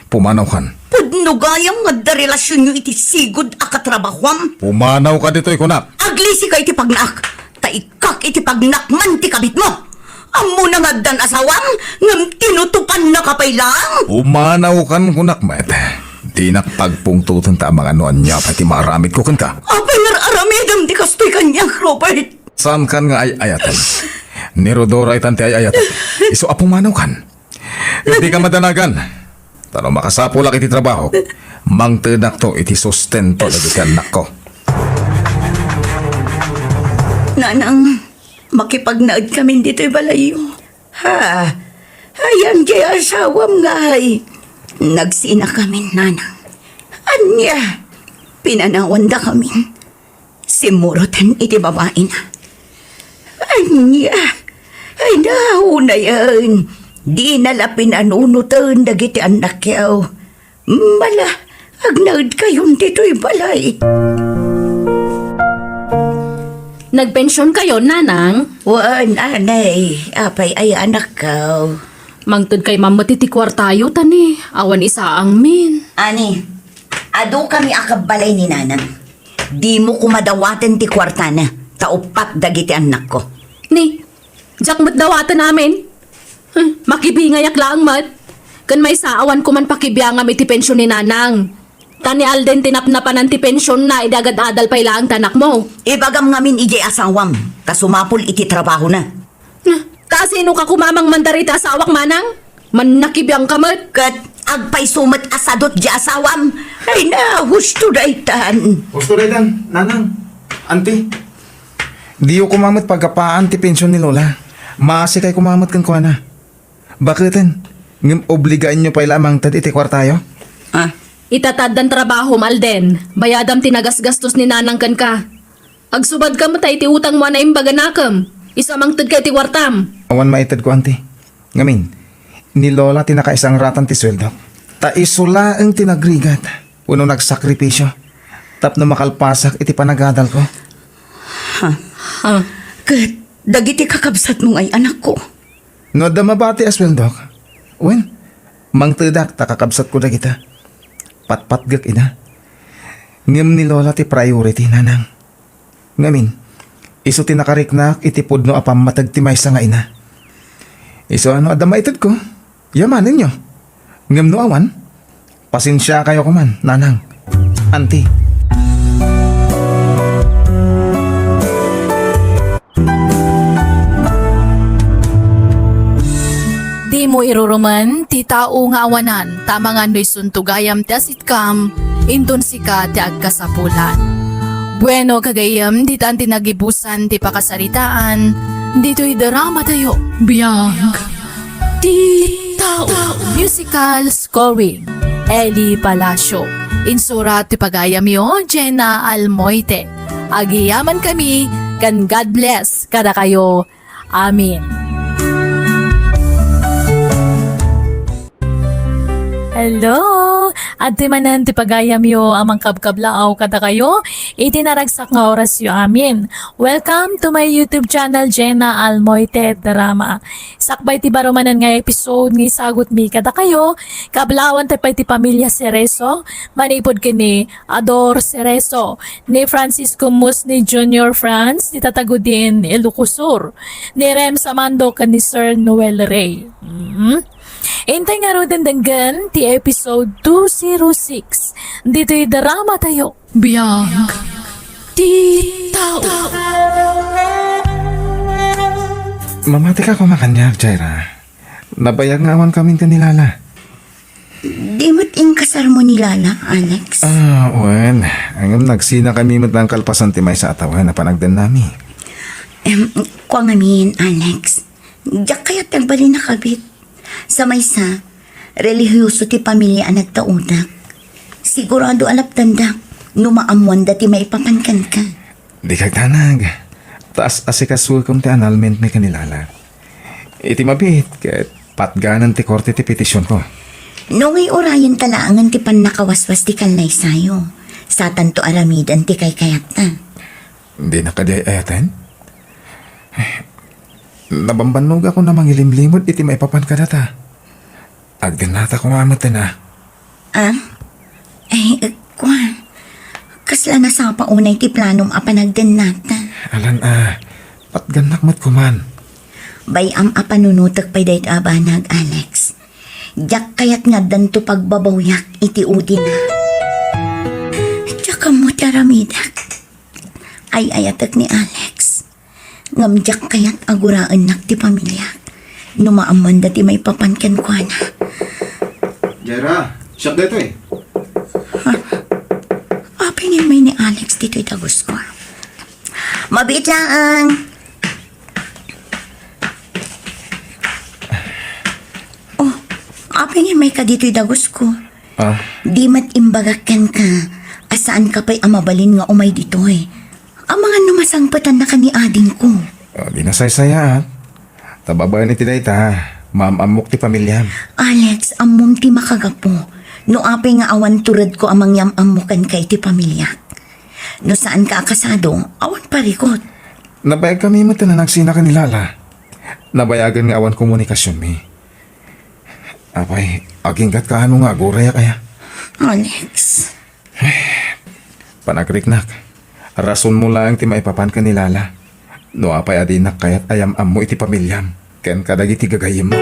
Pumanawkan. Pudno gayam nga adda relasionyo iti sigud a katrabahoam. Pumanawka ditoy, kunak. Aglisika iti pagnaak, ta ikkak iti pagnaak man ti kabitmo. Ammona nga addan asawam, ngem tinutupannaka pay laeng. Pumanawkan, kunak met. Dinak pagpungtoten ta amangan no ania pay ti maaramidko kenka. Apay nga ar-aramidem ti kastoy kaniak, Robert? Saankan nga ay-ayaten. Ni Rodora itan ti ay-ayatek. Isu a pumanawkan. Dika madanagan. Ta no makasapulak iti trabahok, mangtedakto iti sustento dagiti annakko. Nanang, makipagnaedkamin ditoy balayyo. Ha? Ayan diay asawam ngay. Nagsinakamin, Nanang. Ania? Pinanawandakamin. Simmuroten iti babaina. Ania? Ay, naunayen. Dina la pinanunoten dagiti annakyo. Mala, agnaedkayon ditoy balay. Nagpensionkayo, Nanang? Wen, anay. Apay aya, anakko? Mangtedkay man met iti kuartayo, ta ni, awan isaangmin. Ani, adukami a kabbalay ni Nanang. Dimo koma dawaten ti kuartana, ta uppat dagiti annakko. Ni, diak met dawaten amin. Hmm, makibingayak laeng met. Ken maysa, awan koman pakibiangam iti pension ni Nanang. Ta ni Alden ti napnapanan ti pensionna idi agad-adal pay laeng ti anakmo. Ibagam ngamin idiay asawam, ta sumapul iti trabahona. Na, ta asinoka koma a mangmandar iti asawak, Manang? Mannakibiangka met. Ket agpayso met a sadut diay asawam. Ay na, husto daytan. Husto daytan, Nanang. Anti, diyo koma met paggapuan ti pension ni Lola. Maasikay koma met kenkuana. Baketen, ngem obligaenyo pay la a mangted iti kuartayo? Ah, Ita ta addan trabahom, Alden, bayadam ti nagasgastos ni nanang kenka. Agsubadka met iti utangmo a naimbag a nakem, isu a mangtedka iti kuartam. Awan maitedko, anti. Ngamin, ni Lola ti nakaisangratan ti sueldok. Ta isu laeng ti nagrigat wenno nagsakripisio tapno makalpasak iti panagadalko. Ha? Ha? Ket dagiti kakabsatmo ngay anakko? No adda mabati a sueldok, wen, mangtedak ta kakabsatko dagita. Patpatgek ida. Ngem ni Lola ti priority, nanang. Ngamin, isu ti nakariknak iti pudno a pammateg ti maysa nga ina. Isu a no adda maitedko, yamanenyo. Ngem no awan, pasensiakayo koman, nanang. Anti. Dimo irurumen ti tao nga awanan, ta amangan no isunto gayam ti asitkam, inton sika ti agkasapulan. Bueno, gagayyem, ditan ti nagibusan ti pakasaritaan ditoy dramatayo. Biag ti tao. Musical scoring, Eli Palacio. Insurat ti pagayamyo, Jenna Almoite. Agyamankami, ken God bless kadakayo. Amen. Hello! Adtoy manen ti pagayamyo a mangkabkablaaw kadakayo iti naragsak nga orasyo amin. Welcome to my YouTube channel, Jenna Almoite Drama. Sakbay ti baro manen nga episode nga isagutmi kadakayo, kablaawan tayo pay ti pamilya Cerezo, manipud ken ni Ador Cerezo, ni Francisco Musni Junior Franz, ti tatagudin Ilocos Sur, ni Rem Samando ken ni Sir Noel Rey. Mm. Intay ngaruden denggen ti episode two zero six ditoy drama tayo. Biag ti tao. Mamatika koma kaniak, Jaira. Nabayag nga awan kamin ken ni Lala. Di met inkasarmo ni Lala, Alex? Ah, wen. Ngem nagsinakami met lang kalpasan ti maysa a tawen a panagdennami. Em, kua ngamin, Alex. Diak kayat ti agbalin a kabit. Sa maysa, relihiyoso ti pamilia a nagtaudak. Sigurado a lapdandak no maammoanda ti maipapan kenka. Dika agdanag. Ta as-asikasoekom ti annulment mi ken ni Lala. Iti mabiit, ket patganen ti korte ti petisionko. No ngay urayenta laengen ti pannakawaswas ti kallaysayo, satanto aramiden ti kaykayatta. Dina kadi ay-ayaten? Nabambannogakon a mangilimlimod iti maipapan kadata. Agdennata koma metten a. Ah? Ay, kua. Kasla nasapa unay ti planom a panagdennata? Alan a, patgannak met koman. Bay-am a panunotek pay daytoy a banag, Alex. Diak kayat nga addanto pagbabawyak iti udina. Diak ammo ti aramidek. Ay-ayatek ni Alex. Ngem diak kayat a guraennak ti pamiliak no maammoanda ti maipapan kenkuana. Jaira, siak daytoy. Ha? Apay nga immay ni Alex ditoy dagusko? Mabiit laeng. Oh, apay nga immayka ditoy dagusko? Ah? Di met imbagak kenka a saanka pay a mabalin nga umay ditoy. Amangan no masangpetannaka ni adingko. Ah, di nasaysayaat. Ta babaen iti dayta, maam-ammok ti pamiliam. Alex, ammom ti makagapu. No apay nga awan turedko a mangyam-ammo kenka iti pamiliak. No saanka a kasado, awan parikut. Nabayagkami met a nagsinak ni Lala. Nabayagen nga awan komunikasionmi. Apay, aginggatka no nga agurayak aya? Alex. Panagriknak, rasonmo laeng ti maipapan ken ni Lala. No apay a dinak kayat a yam-ammo iti pamiliam ken kadagiti gagayyemmo.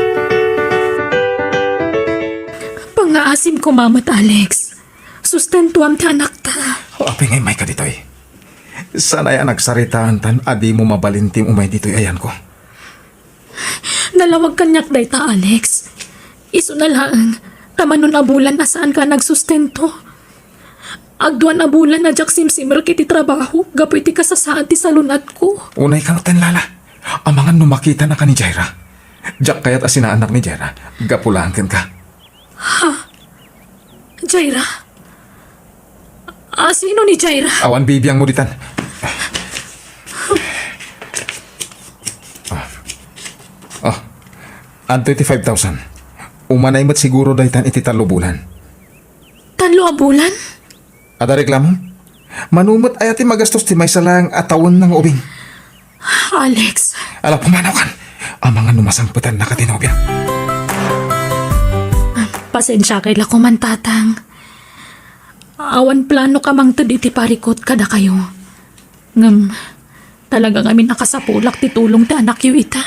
Pangngaasim koma met, Alex. Sustentuam ti anakta. O, apay nga immayka ditoy? Saan aya a nagsaritaantan a dimo mabalin ti umay ditoy ayanko? Nalawag kaniak dayta, Alex. Isuna laeng, ta manon a bulan a saanka a nagsustento. Agduan a bulan a diak simsimek iti trabaho gapu iti kasasaad ti salunatko. Unayka metten, Lala. Amangan no makitanaka ni Jaira. Diak kayat a sinaannak ni Jaira gapu laeng kenka. Ha? Jaira? Ah, sino ni Jaira? Awan bibiangmo ditan. Ah. Ah. Adtoy ti five thousand. Umanay met siguro daytan iti tallo bulan. Tallo a bulan? Adda reklamo? Mano met aya ti magastos ti maysa laeng a tawenna nga ubing? Alex. Ala, pumanaw kan. Amangan no masangpetannak ti nobiam. Pasensiakay la koman, Tatang. Awan planok a mangted iti parikut kadakayo. Ngem, talaga ngamin a kasapulak ti tulong ti anakyo ita.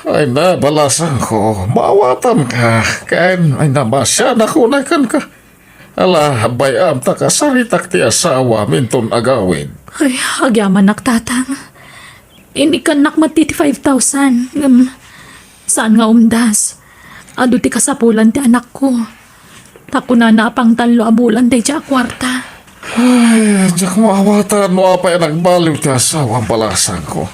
Ay na, balasangko, maawatanka, ken, ay na, masianak unay kenka. Ala, bay-am ta kasaritak ti asawam inton agawid. Ay, agyamanak, Tatang. Inikkannak met ti five thousand, ngem saan nga umdas. Adu ti kasapulan ti anakko. Ta kunana a pangtallo a bulan daydiay a kuarta. Ay, diak maawatan no apay a nagbaliw ti asawam, balasangko.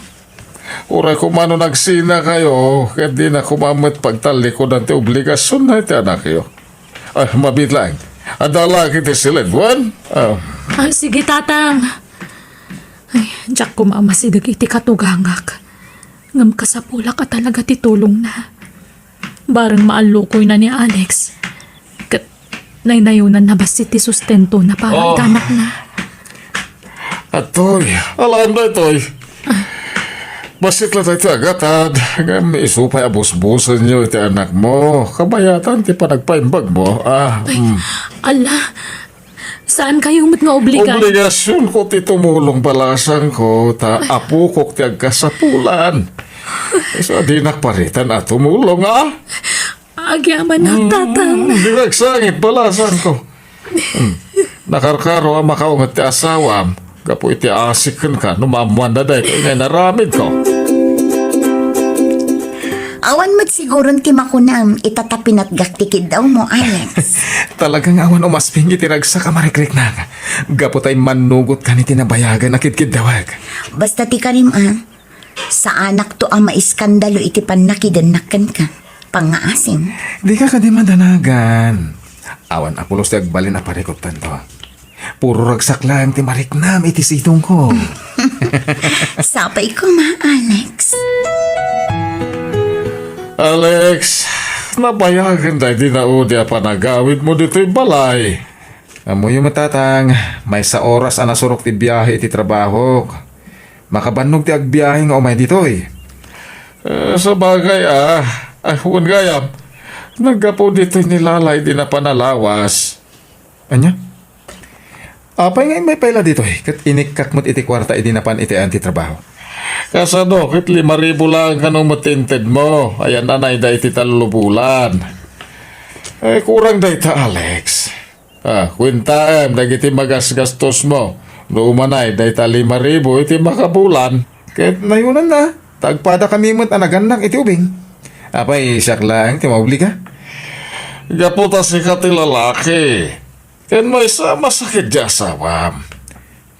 Uray koma no nagsinakayo, ket dina koma met pagtallikudan ti obligasionna iti anakyo. Ay, mabiit laeng. Adda la iti siled, wen? Ah. Ah, sige, Tatang. Ay, diak koma a masideg iti katugangak. Ngem kasapulak a talaga ti tulongna. Bareng maallukoyna ni Alex. Ket naynayonanna bassit ti sustentona para Oh. iti anakna. Atoy, alaan daytoy. Bassit la daytoy a gatad, ngem isu pay a busbusenyo iti anakmo. Kabayatan ti panagpaimbagmo. Ah, Ay, mm. Ala, saankayo met nga obligan? Obligasionko ti tumulong, balasangko, ta apokok ti agkasapulan. Sa dinak paritan a tumulong, ah? Agyamanak, Tatang. Hmm, di agsangit, balasangko. Hmm. Nakarkaro a makaunget ti asawam, gapu iti asik kenka no maammoanna daytoy nga inaramidko. Awan met siguron ti makunam ita ta pinatgak ti kiddawmo, Alex. Talaga nga awan umasping iti ragsak a marikriknak. Gapu ta immannugot kan iti nabayagan a kidkiddawek. Basta ti karim, ah. Saanakto a maiskandalo iti pannakidennak kenka. Pangngaasim. Dika kadi madanagan. Awan a pulos ti agbalin a parikuttanto. Puro ragsak laeng ti mariknam iti sidongko. Sapay koma, Alex. Alex, nabayagen daydi naudi a panagawidmo ditoy balay. Ammoyo met, Tatang, maysa oras a nasurok ti biahe iti trabahok. Makabannog ti agbiahe nga umay ditoy. Eh, sabagay, ah. Ay, wen gayam. Naggapu ditoy ni Lala idi napan a lawas. Ania? Apay nga immay pay la ditoy? Ket inikkak met iti kuarta idi napan iti ayan ti trabaho. Kasano ket lima ribu laeng kano met ti intedmo? Ayan-anayda iti tallo bulan. Eh, kurang dayta, Alex. Ah, kuentaem dagiti magasgastosmo no umanay dayta lima ribu iti makabulan. Ket nayonanna, ta agpadakami met a nagannak iti ubing. Apay, siak laeng ti maobliga? Gapu ta sika ti lalaki. Ken maysa a masakit ti asawam.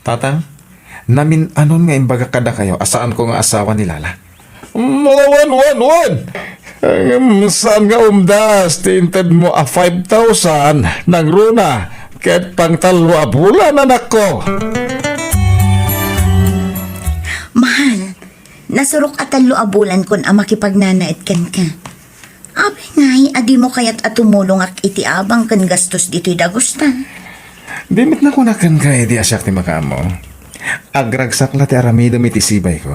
Tatang, namin-anon nga imbagak kadakayo a saanko nga asawa ni Lala. Mm, wen, wen, wen! Em, saan nga umdas ti intedmo a five thousand nangruna ket pangtallo a bulan, anakko? Mahal, nasurok a tallo a bulankon a makipagnanaed kenka. Apay ngay a dimo kayat a tumulongak iti abang ken gastos ditoy dagusta? Di met nakunak kenka idi a siak ti makaammo. Agragsak la ti aramidem iti sibayko.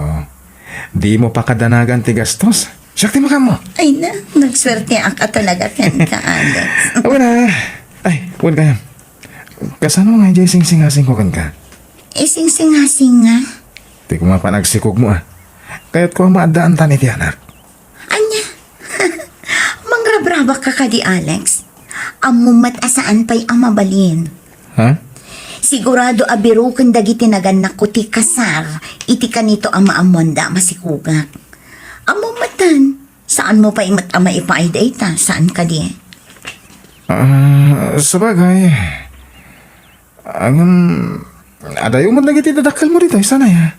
Dimo pakadanagan ti gastos. Siak ti makaammo. Ay na, nagsuerteak a talaga kenka, Alex. Awan na. Ay, wen kayam. Kasano nga idiay singsingasingko kenka? Isingsingasing nga? Ti kumapan agsikogmo, ah. Kayatko a maaddaantan iti anak. Ania? Mangrabrabak ka kadi, Alex? Ammom met a saan pay a mabalin. Ha? Sigurado a biroken dagiti nagannakko ti kasar iti kanito a maammoanda a masikogak. Ammom metten, saanmo pay met a maipaay dayta, saan kadi? Ah, sabagay. Ngem, adayo met dagiti dadakkelmo ditoy, saan aya?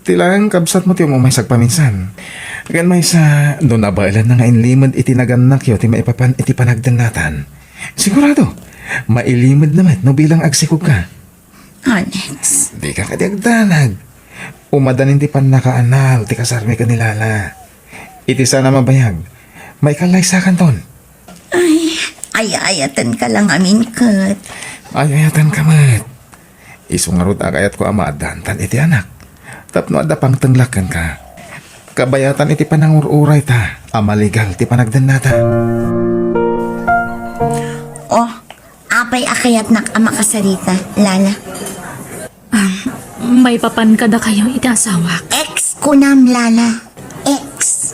Ti laeng kabsatmo ti umumay sagpaminsan. Ken maysa, no nabaelanna nga inlimed iti nagannakyo ti maipapan iti panagdennatan, sigurado, mailimedna met no bilang agsikogka. Alex. Dika kadi agdanag. Umadanin ti pannakaanal ti kasarmi ken ni Lala. Iti saan a mabayag, maikallaysakanton. Ay, ay-ayatenka la ngamin ket. Ay-ayatenka met. Isu ngarud a kayatko a maaddantan iti anak. Tapno adda pangtenglak kenka. Kabayatan iti panangur-urayta a maligal ti panagdennata. Oh, apay a kayatnak a makasarita, Lala? Ah, maipapan kadakayo iti asawak. Ex kunam, Lala. Ex.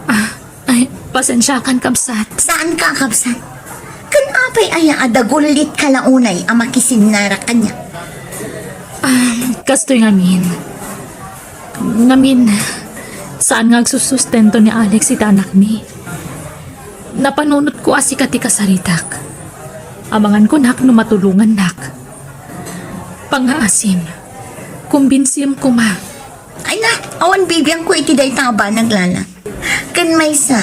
Ah, ay, pasensiakan, kabsat. Saan ka, kabsat? Ken apay aya a dagullit ka la unay a makisinnara kaniak? Ah, kastoy ngamin. Ngamin, saan nga agsusustento ni Alex iti anakmi. Napanunotko a sika ti kasaritak. Amangan kunak no matulongannak. Pangngaasim, kumbinsim koma. Ay na, awan bibiangko iti dayta a banag, Lala. Ken maysa,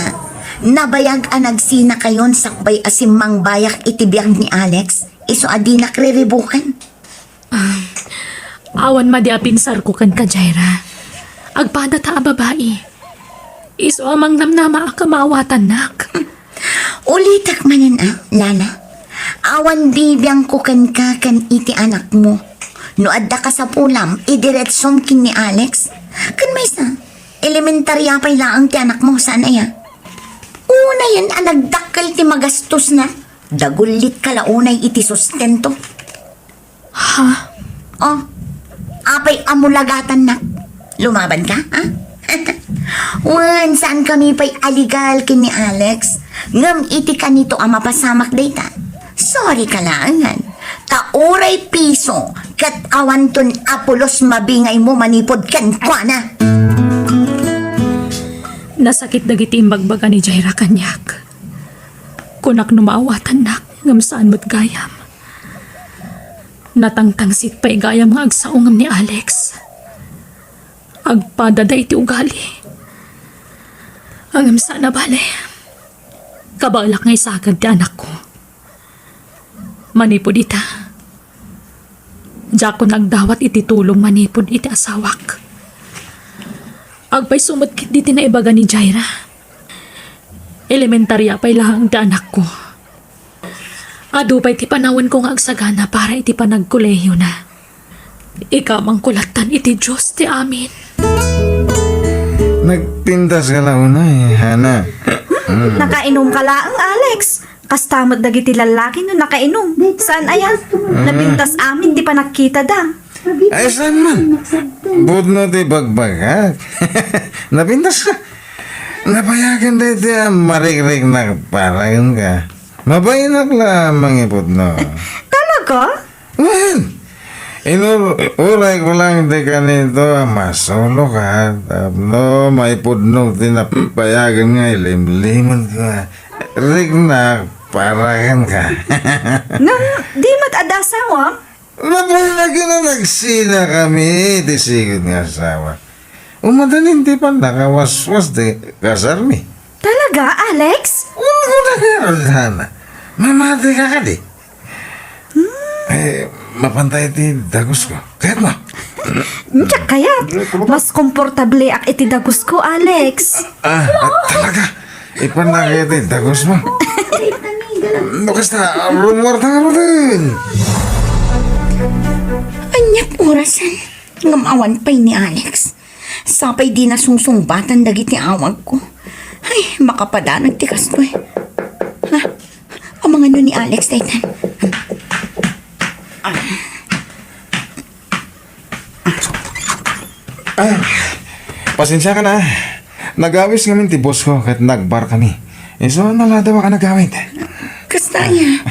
nabayag a nagsinakayon sakbay a simmangbayak iti biag ni Alex, isu a dinak riribuken. Ah, awan madi a pinsarko kenka, Jaira. Agpadata a babai. Isu a mangnamnamaak a maawatannak. Ulitek manen a, Lala. Awan bibiangko kenka ken iti anakmo. No adda kasapulam, idiretsom ken ni Alex. Ken maysa, elementaria pay laeng ti anakmo, saan aya? Unayen a nagdakkel ti magastosna, dagullit ka la unay iti sustento. Ha? Oh, apay a mulagatannak? Lumaban ka, ha? Wen, saan kami pay a legal ken ni Alex? Ngem iti kanito a mapasamak dayta, sorry ka laengen. Ta uray piso ket awanton a pulos mabingaymo manipud kenkuana. Nasakit dagiti imbagbaga ni Jaira kaniak. Kunak no maawatannak, ngem saan met gayam. Natangtangsit pay gayam nga agsao ngem ni Alex. Agpadada iti ugali. Ngem saan a bale. Kabaelak nga isagad ti anakko. Manipud ita, diakon agdawat iti tulong manipud iti asawak. Agpayso met ketdi ti naibaga ni Jaira. Elementaria pay laeng ti anakko. Adu pay ti panawenko nga agsagana para iti panagkolehiyona. Ikamangko lattan iti Dios ti amin. Nagpintas ka la unay, Hana. Hmm. Nakainom ka laeng, Alex. Kasta met dagiti lallaki no nakainom. Saan aya? Napintas amin ti panagkitada. Ay, saan man? Pudno ti bagbagak. Napintas ka. Nabayagen daytoy a marikriknak para kenka. Mabainak la mangipudno. Talaga? Wen, inur-, uray ko lang ti kanito a masulo ka, tapno maipudno ti napayagen nga ilimlimed ko. Riknak, para kenka. Ngem, di met adda asawa? Nabay na kina nagsina kami ti sigud nga asawa. Umadanin ti pannakawaswas ti kasarmi. Talaga, Alex? Wen, kuna ngarud, Hana. Mamati ka kadi? Hmm. Eh, mapantay ti dagus ko. Kayat mo? Diak kayat. Mas komportableak iti dagus ko, Alex. Ah, ah, talaga? Ipan na kayat ti dagus mo? No, kasta, rumuar ta nga rudin. Aniak orasan, ngem awan pay ni Alex. Sapay di nasungsungbatan dagiti awagko. Ay, makapadanag ti kastoy. Ha? Amangan no ni Alex daytan. Ah, pasensiakan a. Nagawis ngamin ti boss ko ket nagbar kami. Isu a naladawak a nagawid. Kasta aya.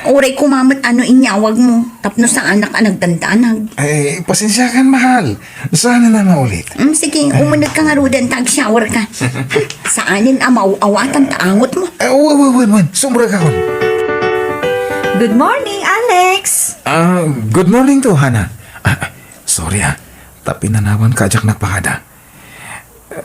Uray koma met no inyawagmo tapno saanak a nagdandanag. Ay, pasensiakan, mahal. Saan na maulit? Mm, sige, umuneg ka ngaruden ta ag-shower ka. Saanen a maaw-awatan ta angot mo. Eh, wen, wen, wen, wen. Sumrek akon. Good morning, Alex. Ah, good morning to, Hana. Ah, ah, sorry, ah. Ta pinanawan ka, diak nagpakada.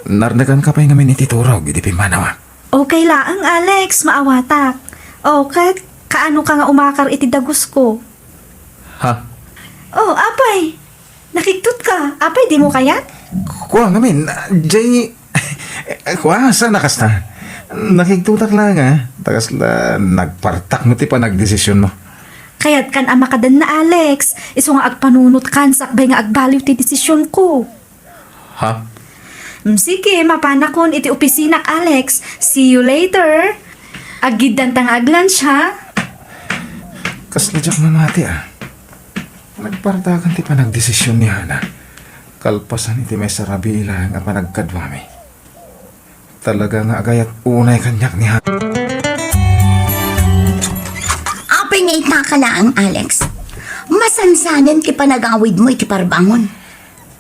Narnekan ka pay ngamin iti turog idi pimmanawa. Okay laeng, Alex, maawatak. O, ket kaano ka nga umakar iti dagus ko? Ha? Oh, apay! Nakigtot ka. Apay, dimo kayat? Kua ngamin, jay, kua, saan a kasta? Nakigtotak la nga, ta kasla nagpartak met ti panagdesisionmo. Kayatkan a makadanna, Alex. Isu nga agpanunotkan sakbay nga agbaliw ti desisionko. Ha? Mm, sige, mapanakon iti opisinak, Alex. See you later. Aggiddanta nga ag-lunch, ha? Kasla diak mamati, a. Nagpartakan ti panagdesision ni Hana. Kalpasan iti maysa rabii laeng a panagkaduami. Talaga nga agayat unay kaniak ni Hana. Apay nga itaka laeng, Alex? Masansanen ti panagawidmo iti parbangon.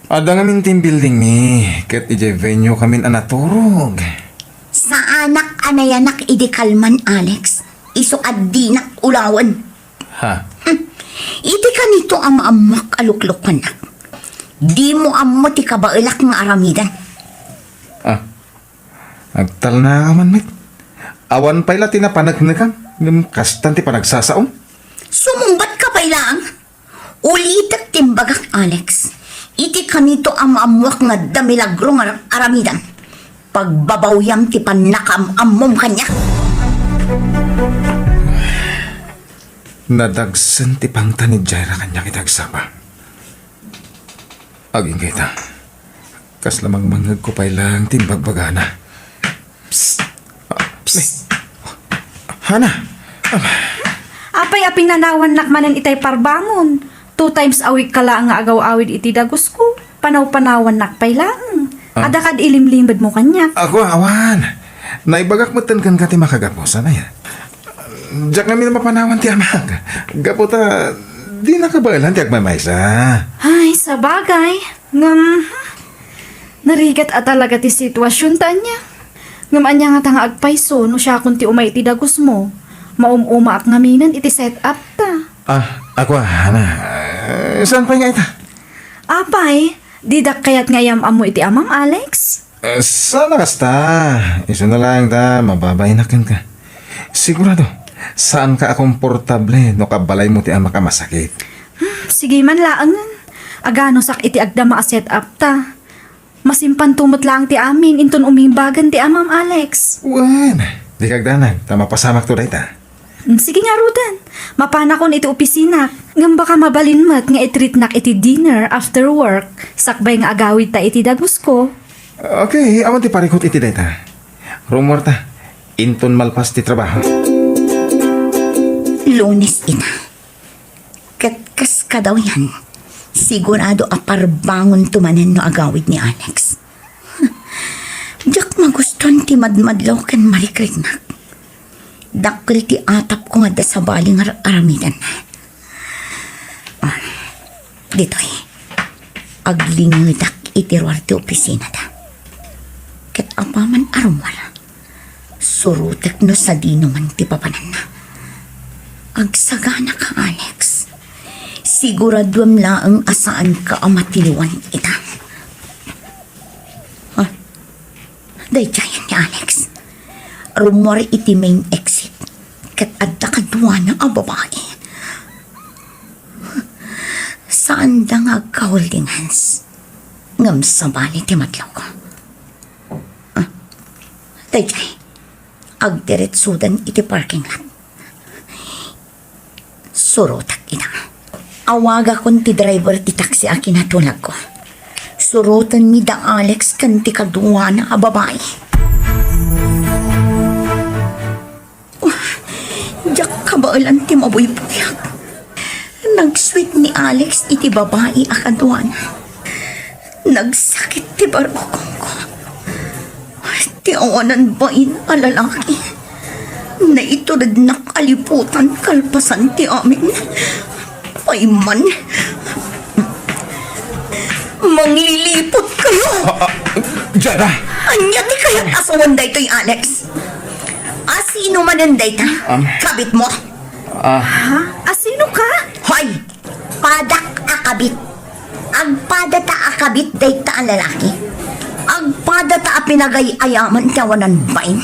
Adda ngamin team building mi, ket idiay venue kamin a naturog. Saanak a nayanak idi kalman, Alex. Isu a dinak ulawen. Ha? Hmm. Iti kanito a maammoak a luklukonnak. Dimo ammo ti kabaelak nga aramidan. Ah, agtalna ka man met. Awan pay la ti napaneknekam, ngem kastan ti panagsasaom. Sumungbat ka pay laeng. Ulitek ti imbagak, Alex. Iti kanito a maammoak nga adda milagro nga aramidan, pagbabawyam ti pannakaam-ammom kaniak. Nadagsen ti pangtan ni Jaira kaniak iti agsapa. Agingga ita. Kasla mangmangngegko pay laeng ti imbagbagana. Psst! Ah, psst! Hana! Ah, apay a pinanawannak manen itay parbangon? Two times a week ka laeng nga agaw-awid iti dagusko. Panaw-panawannak pay laeng. Ah. Adda kad ilimlimedmo kaniak. Ako, awan. Naibagak metten kenka ti makagapu, saan aya? Diak ngamin mapanawan ti amak. Gapu ta, di nakabaelan ti agmaymaysa. Ay, sabagay. Ngem, hmm, narigat a talaga ti situasionta ania. Ngem ania ngata nga agpayso no siakon ti umay iti dagusmo? Maum-umaak ngaminen iti set-up ta. Ah, ako, Hana. Eh, saan pay nga ita? Apay, didak kayat nga iyam-ammo iti amam, Alex? Eh, saan a kasta? Isuna laeng ta, mababainak kenka. Sigurado, saanka a komportable no kabalaymo ti amak a masakit. Hmm, sige man laengen. Aganusak iti agdama a set-up ta. Masimpanto met laeng ti amin inton umimbagan ti amam, Alex. Wen, dika agdanag, ta mapasamakto dayta. Hmm, sige ngaruden. Mapanakon iti opisinak. Ngem baka mabalin met nga i-treatnak iti dinner after work, sakbay nga agawidta iti dagusko. Okay, awan ti parikut iti dayta. Rummuarta, inton malpas ti trabaho. Lunes ita. Ket kas kadawyan, sigurado a parbangonto manen no agawid ni Alex. Diak magustuan ti madmadlaw ken marikriknak. Dakkel ti atapko nga adda sabali nga ar-, aramidenna. Ah, ditoy, aglingedak iti ruar ti opisinada. Ket apaman a rummuar, surotek no sadino man ti papananna. Agsaganaka, Alex. Siguraduem laeng a saanka a matiliwan ita. Ha? Daydiayen ni Alex. Rummuar iti main exit. Ket adda kaduana a babai. Saanda nga agka-holding hands. Ngem sabali ti madlawko. Ah, daydiay. Agdiretsodan iti parking lot. Surotek ida. Awagakon ti driver ti taxi a kinatulagko. Surotenmi da Alex ken ti kaduana a babai. Diak kabaelan ti mabuybuyak. Nagsweet ni Alex iti babai a kaduana. Nagsakit ti barukongko. Ti awanan bain a lalaki. Naiturednak a liputan kalpasan ti amin. Payman. Mangliliput kayo! Ah, ah, Jada! Ania ti kayat a sawen daytoy, Alex? Asino manen dayta? Um, kabit mo? Ah. Ha? Asino ka? Hoy! Padak a kabit. Agpadata a kabit dayta a lalaki. Agpadata a pinagay-ayaman ti awanan bain.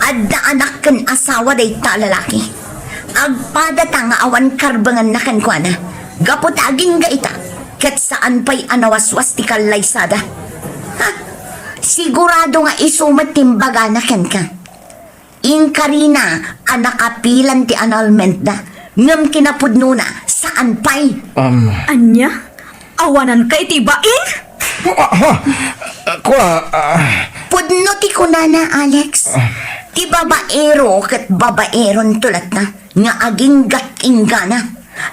Adda anak ken asawa dayta a lalaki. Agpadata nga awan karbenganna kenkuana. Gapu ta agingga ita, ket saan pay a nawaswas ti kallaysada. Ha? Sigurado nga isu met ti imbagana kenka. Inkarina a nakapilan ti annulementda, ngem kinapudnona, saan pay. Um. Ania? Awananka iti bain? Ah, ah, ah, kua, ah. Pudno ti kunana, Alex. Ah. Ti babaero ket babaeronto latta nga aginggat inggana.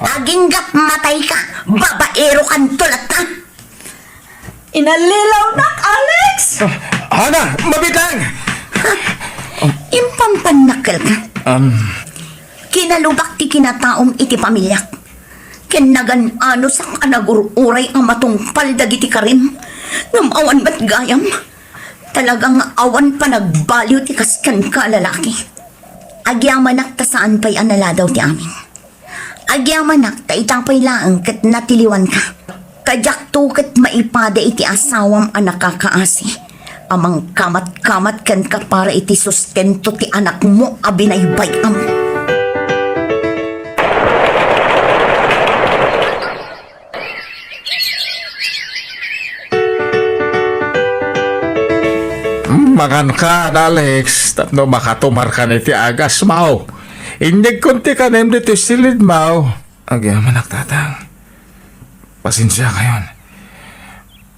Ah. Aginggat matayka, babaerokanto latta. Inallilawnak, Alex! Ah, Hana, mabiit lang! Impampannakkelka. Um. Kinalubak ti kinataom iti pamiliak. Ken nagan-anosak a nagur-uray a matungpal dagiti karim. Ngem awan met gayam. Talaga nga awan panagbaliw ti kas kenka a lalaki. Agyamanak ta saan pay a naladaw ti amin. Agyamanak ta ita pay laeng ket natiliwanka. Ta diakto ket maipada iti asawam a nakakaasi a mangkamatkamat kenka para iti sustento ti anakmo a binaybay-am. Manganka, Alex, tapno makatumarkan iti agasmo. Inyegkon ti kanem ditoy silidmo. Agyamanak, Tatang. Pasensiakayon.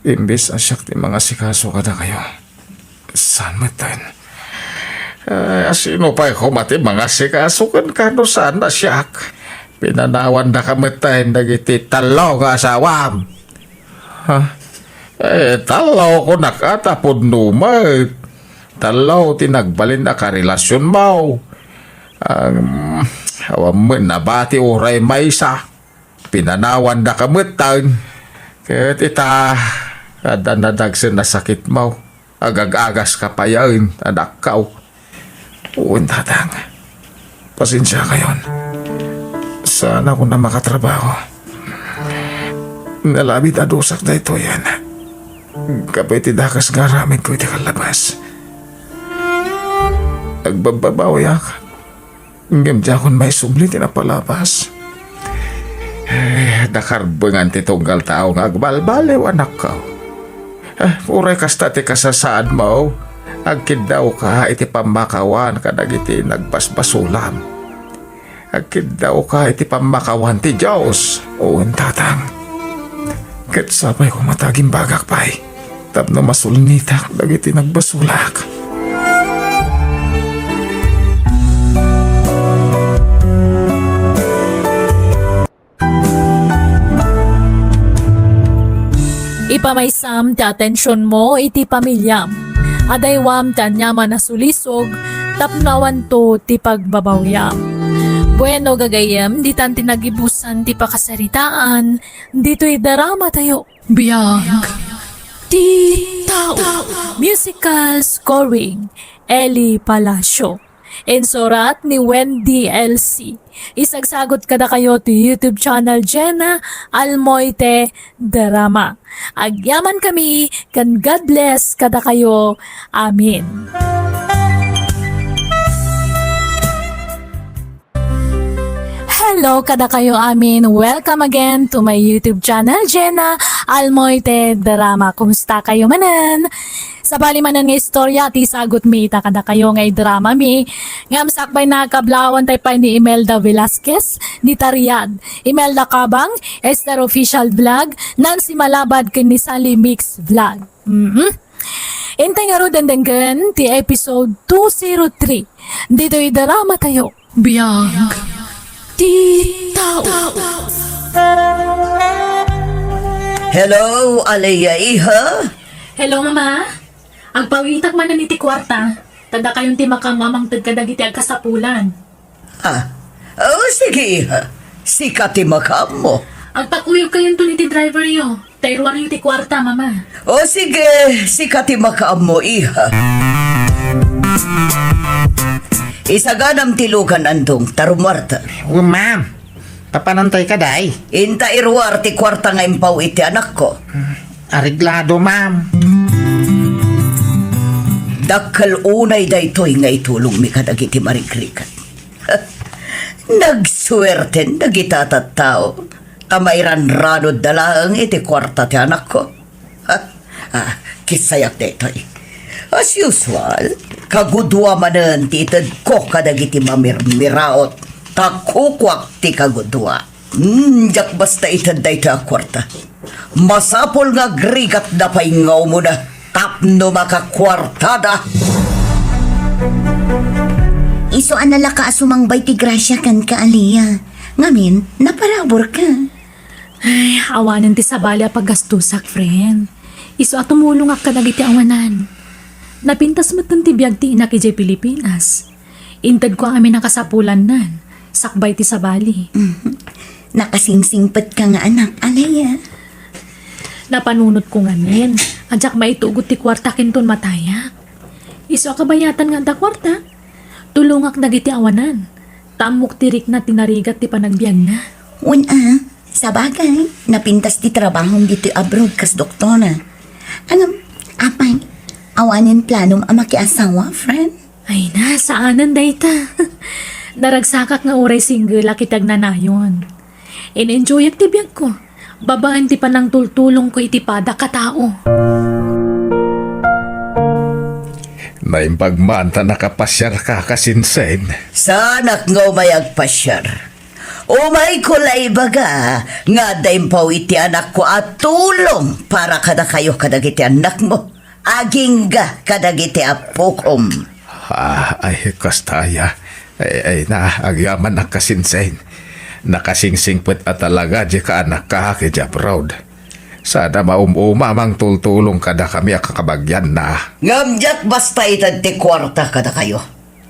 Imbes a siak ti mangasikaso kadakayo, saan metten? Eh, sino pay koma ti mangasikaso kenka no saan a siak? Pinanawandaka metten dagiti tallo nga asawam. Ha? Eh, tallo, kunak a, ta pudno met. Tallo ti nagbalin a karelasionmo. Ang, awan met nabati uray maysa. Pinanawandaka metten. Ket ita, adda nadagsen a sakitmo. Agag-agaska payen, anakko. Wen, Tatang. Pasensiakayon. Saanakon a makatrabaho. Nalabit a dusak daytoyen. Gapu iti dakes nga aramidko iti kallabas. Agbabbabawiak. Ngem diakon maisubli ti napalabas. Eh, nakarbengan ti tunggal tao nga agbalbaliw, anakko. Eh, uray kasta ti kasasaadmo, agkiddawka iti pammakawan kadagiti nagbasbasolam. Agkiddawka iti pammakawan ti Dios. Wen, Tatang. Ket sapay koma ta agimbagak pay tapno masulnitak dagiti nagbasolak. Ipamaysam ti atensionmo iti pamiliam. Adaywam ti aniaman a sulisog tapno awanto ti pagbabawiam. Bueno, gagayyem, ditan ti nagibusan ti pakasaritaan ditoy drama tayo. Biag ti tao. Musical scoring, Eli Palacio. Insurat ni Wendy L C. Isagsagot kadakayo ti YouTube channel Jenna Almoite Drama. Agyaman kami, ken God bless kadakayo. Amen. Hello kadakayo amin. Welcome again to my YouTube channel, Jenna Almoite Drama. Kumusta kayo manen? Sabali manen nga istorya ti sagut mi ita kadakayo nga idrama mi. Ngem sakbay, nakablawan tay pay ni Imelda Velasquez, ni Tariad, Imelda Cabang, Esther Official Vlog, Nancy Malabad, ken ni Sally Mix Vlog. Mhm. Intay ngarud denggen ti episode two zero three. Ditoy drama tayo. Biag ti tao. Hello, Alea, iha? Hello, Mama. Agpawitak manen iti kuarta. Ta dakayon ti makamamangted kadagiti agkasapulan. Ah, oh, sige, iha. Sika ti makaammo. Agpakuyogkayonton iti driveryo. Ta iruaryo ti kuarta, Mama. O sige, sika ti makaammo, iha. Isaganam ti lugan, Andong, ta rumuarta. Wen, ma'am. Papanantay ka, day? Inta iruar ti kuarta nga impaw iti anakko. Areglado, ma'am. Dakkel unay daytoy nga itulongmi kadagiti marigrigat. Nagsuerten dagita tattao. Ta mairanranodda laeng iti kuarta ti anakko. Ah, ah, kissayak daytoy. As usual, kagudua manen ti itedko kadagiti mamirmiraot, ta kukuak ti kagudua. Hmm, diak basta ited daytoy a kuarta. Masapul nga agrigatda pay nga umuna tapno makakuartada. Isu a nalaka a sumangbay ti grasia kenka, Aliyah. Ngamin, naparaburka. Ay, awanen ti sabali a paggastusak, friend. Isu a tumulongak kadagiti awanan. Napintas metten ti biag ti inak idiay Pilipinas. Intedko amin a kasapulannan, sakbay ti sabali. Mhm. Nakasingsingpetka nga anak, Aliyah. Napanunotko ngamin, a diak maitugot ti kuarta kinton matayak. Isu a kabayatan nga adda kuarta, tulongak dagiti awanan. Ta ammok ti rikna ti narigat ti panagbiagna. Wen a, sabagay, napintas ti trabahom ditoy abroad kas doktora. Ngem, apay, awanen planom a makiasawa, friend? Ay na, saanen dayta. Naragsakak nga uray single-ak iti agnanayon. In-enjoyak ti biagko, babaen ti panangtultulongko iti padak a tao. Naimbag man ta nakapasiarka, kasinsin. Saanak nga umay agpasiar. Umayko la ibaga nga adda impaw iti anakko a tulong para kadakayo kadagiti annakmo. Agingga kadagiti appokom. Ah, ay, kasta aya. Ay, ay na, agyamanak, kasinsin. Nakasingsingpet a talaga diay kaanakka idiay abroad. Sada maum-uma a mangtultulong kadakami a kakabagianna. Ngem diak basta ited ti kuarta kadakayo.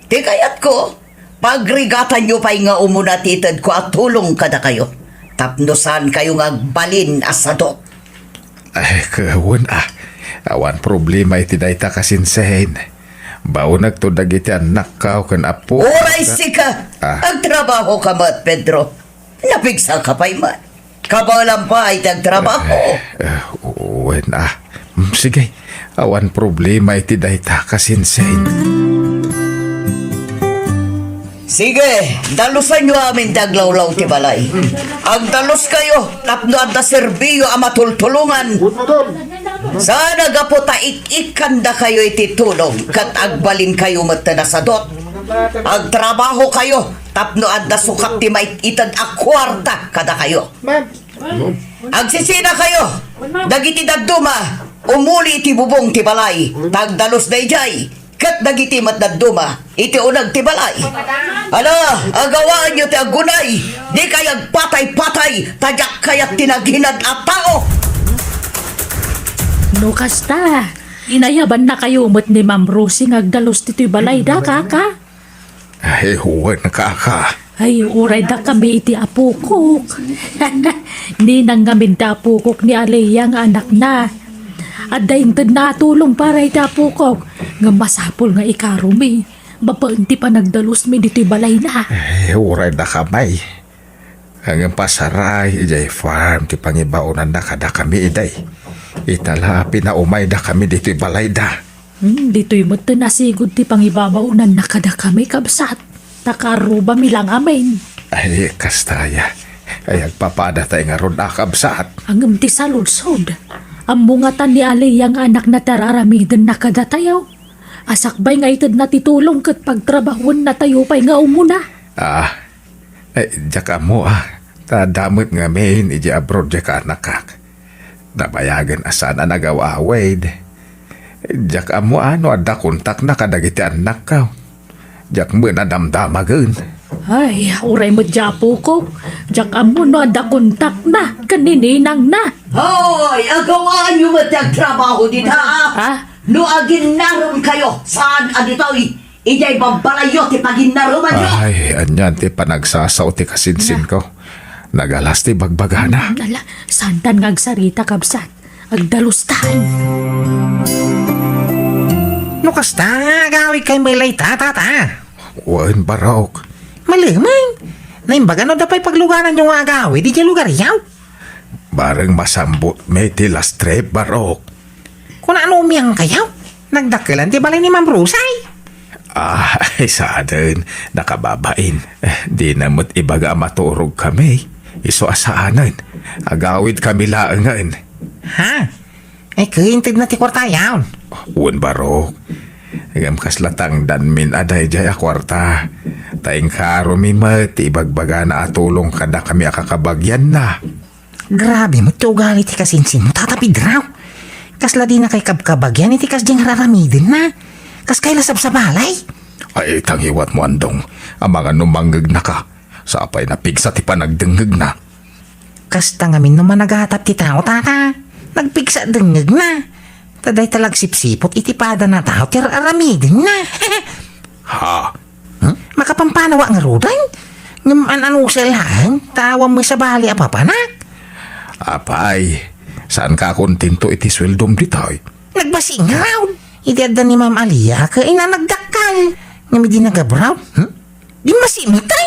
Ti kayatko, pagrigatanyo pay nga umuna ti itedko a tulong kadakayo, tapno saankayo nga agbalin a sadot. Ay, ket wen a, awan problema iti dayta, kasinsin. Baonekto dagiti annakko ken appo. Uray sika, ah, agtrabahoka met, Pedro. Napigsaka pay man. Kabaelam pay ti agtrabaho. Eh, eh, wen a. Mm, sige. Awan problema iti dayta, kasinsin. Sige, dalusanyo amin ti aglawlaw ti balay. Agdaluskayo tapno adda serbiyo a matultulongan. Saan a gapu ta ik-ikkandakayo iti tulong ket agbalinkayo met a sadot. Agtrabahokayo tapno adda sukak ti maited a kuarta kadakayo. Ma'am. Agsisinakayo dagiti dadduma, umuli iti bubong ti balay, ta agdalusda idiay, ket dagiti met dadduma iti uneg ti balay. Ala, agawaanyo ti agunay, dikay agpatay-patay, ta diak kayat ti naghinad a tao. No kasta, inayabannakayo met ni Ma'am Rosie nga agdalus ditoy balayda, kaka? Ay, wen, kaka. Ay, uray dakami iti apokok. Ninang ngamin ti apokok ni Aliyah nga anakna. Adda intedna a tulong para iti apokok. Ngem masapul nga ikaromi babaen ti panagdalusmi ditoy balayna. Ay, uray dakami. Ngem pasaray, idiay farm ti pangibaonanna kadakami idi. Ita la, pinaumaydakami ditoy balayda. Hmm, ditoy met ti nasigud ti pangibabaonanna kadakami, kabsat. Ta karrubami la ngamin. Ay, kasta aya. Ay, agpapadatayo ngarud a, kabsat. Ngem ti saludsod, ammo ngata ni Aliyah nga anakna ti ar-aramidenna kadatayo? A sakbay nga itedna ti tulong ket pagtrabahuennatayo pay nga umuna. Ah, eh, diak ammo a. Ta adda met ngamin idiay abroad diay kaanakak. Nabayagen a saan a nagaw-awid. Diak ammo a no adda kontakna kadagiti annakko. Diak met a damdamagen. Ay, uray met diay apokok. Diak ammo no adda kontakna ken ni ninangna. Hoy, agawaanyo met ti agtrabaho dita, a? Ha? No aginnaremkayo, saan a ditoy. Idiay babbalayyo ti paginnarumanyo. Ay, anian ti panagsasao ti kasinsinko. Nagalas ti bagbagana. Ala, saantan nga agsarita, kabsat. Agdalustan. No kasta, agawidkayo met layta, tata? Wen, barok. Malem, naimbag a no adda pay paglugananyo nga agawid idiay lugaryo? Bareng masambotmi ti last trip, barok. Kuna no umiangkayo? Nagdakkelan ti balay ni Ma'am Rosie. Ah, ay, saanen, nakababain. Eh, dina met ibaga a maturogkami. Isu a saanen, agawidkami laengen. Ha? Ay, kintedna ti kuartayon. Wen, barok. Ngem kasla tangdanmin a daydiay a kuarta. Ta inkaromi met ti ibagbagana a tulong kadakami a kakabagianna. Grabe met ti ugali ti kasinsinmo, Tata Pedro. Kasla dina kay kabkabagian iti kasdiay nga ar-aramidenna. Kas kayla sabsabalay. Ay, tangiwatmo, Andong. Amangan no mangngegnaka. Sapay napigsa ti panagdengngegna. Kasta ngamin no managatap ti tao, Tata. Nagpigsa dengngegna. Ta dayta la agsipsiput iti padana a tao ti ar-aramidenna. Ha? Hmm? Makapampanawa ngaruden? Ngem an-anusa laeng, ta awan met sabali a papanak. Apay, saanka a kontento iti sueldom ditoy? Nagbasi ngarud. Idi adda ni Ma'am Alia, ket inanagdakkel. Ngem idi nagabraw, hmm? Di masimitay.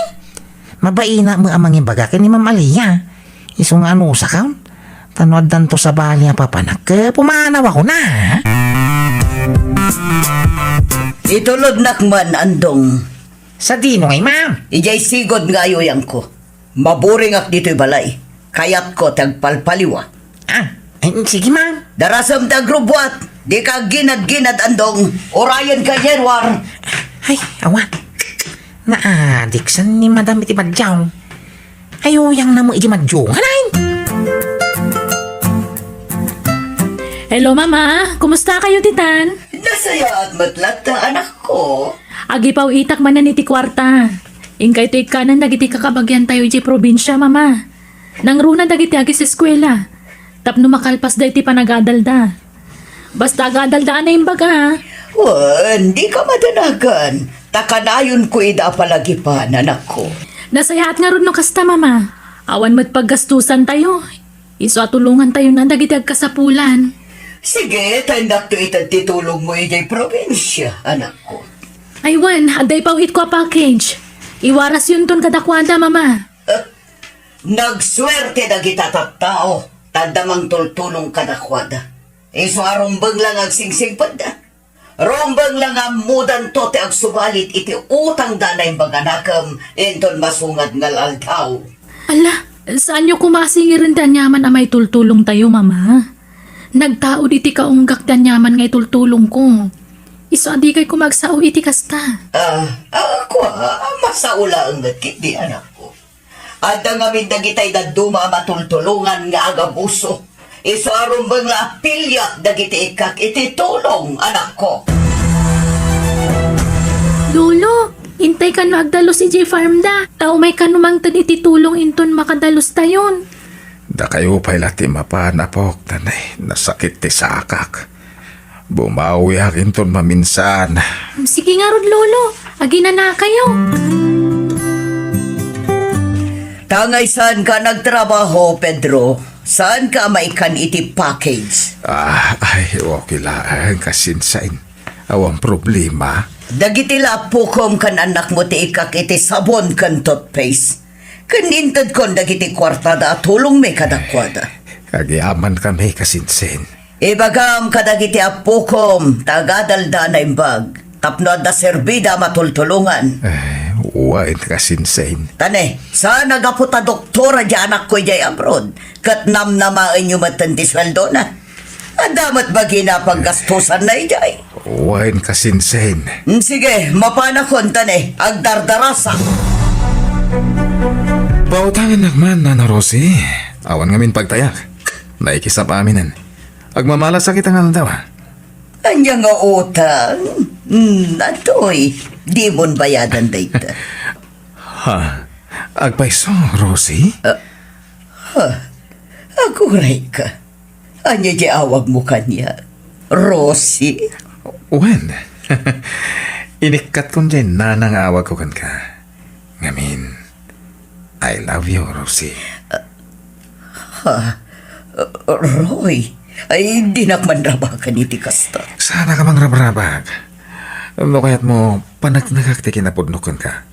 Mabaina met a mangibaga ken ni Ma'am Alia. Isu nga anusakon. Ta no addanto sabali a papanak, ket pumanawakon a. Itulodnak man, Andong. Sadino ngay, ma'am? Idiay sigud nga ayuyangko. Maburingak ditoy balay. Kayatko ti agpalpaliwa. Ah, eh, sige, ma'am. Darasem ti agrubbuat. Dika agginad-ginad, Andong. Urayenka, Januar. Ay, awan. Naadiksan ni Madam iti badjaw. Ayuyangna met iti madjungan, ay. Hello, Mama. Kumusta kayo ditan? Nasayaat met latta, anakko. Agipaw-itak manen iti kuarta. Inkayto ikkanen dagiti kakabagiantayo idiay probinsia, Mama. Nangruna dagiti agiseskuela tapno makalpasda iti panagadalda. Basta agadalda a naimbag a. Wen, dika madanagan. Ta kanayonko ida a palagipan, anakko. Nasayaat ngarud no kasta, Mama. Awan met paggastusantayo. Isu a tulongantayon dagiti agkasapulan. Sige, ta indakto ited ti tulongmo idiay probinsia, anakko. Ay wen, adda ipaw-itko a package. Iwarasyonton kadakuada, Mama. Eh, nagsuerte dagita tattao, ta adda mangtultulong kadakuada. Isu a rumbeng la nga agsingsingpetda. Rumbeng la nga ammodanto ti agsubalit iti utangda a naimbag a nakem inton masungad nga al-aldaw. Ala, saanyo koma a singiren ti aniaman a maitultulongtayo, Mama? Nagtaud iti kaunggak ti aniaman nga itultulongko. Isu a dikay koma agsao iti kasta. Ah, ah, kua, ah, masao laeng met ketdi, anakko. Adda ngamin dagitay dadduma a matultulongan nga agabuso. Isu a rumbeng la a piliak dagiti ikkak iti tulong, anakko. Lolo, intay kano agdalus idiay farm da. Ta umay kano mangted iti tulong inton makadalustayon. Dakayo pay la ti mapan, apok, ta nay, nasakit ti sakak. Bumawiak inton maminsan. Sige ngarud, Lolo. Aginanakayo. Tangay saanka nagtrabaho, Pedro? Saanka a maikkan iti package? Ah, ay, okay laeng, kasinsain. Awan problema. Dagiti la appokom ken annakmo ti ikkak iti sabon ken toothpaste. Ken intedkon dagiti kuartada a tulongmi kadakuada. Agyamankami, kasinsin. Ibagam kadagiti appokom ta agadalda a naimbag tapno adda serbida a matultulongan. Eh, wen, kasinsin. Ta ne, saan a gapu ta doktora di anakko idiay abroad, ket namnamaenyo metten ti sueldona. Adda met bagina a paggastosanna idiay. Wen, kasinsin. Mm, sige, mapanakon ta ne, agdardarasak. Pautangannak man, Nana Rosie. Awan ngamin pagtayak. Naikisap aminen. Agmamalasak ita nga aldaw. Ania nga utang? Mm, atoy, dimon bayadan dayta. Ha? Agpayso, Rosie? Ah, ha? Aguray ka. Ania di awagmo kaniak? Rosie? Wen, inikkatkon diay nana nga awagko kenka. Ngamin, I love you, Rosie. Ha? Roy, ay, dinak manrabakan iti kasta. Saanka mangrabrabak? No kayatmo, paneknekak ti kinapudno kenka.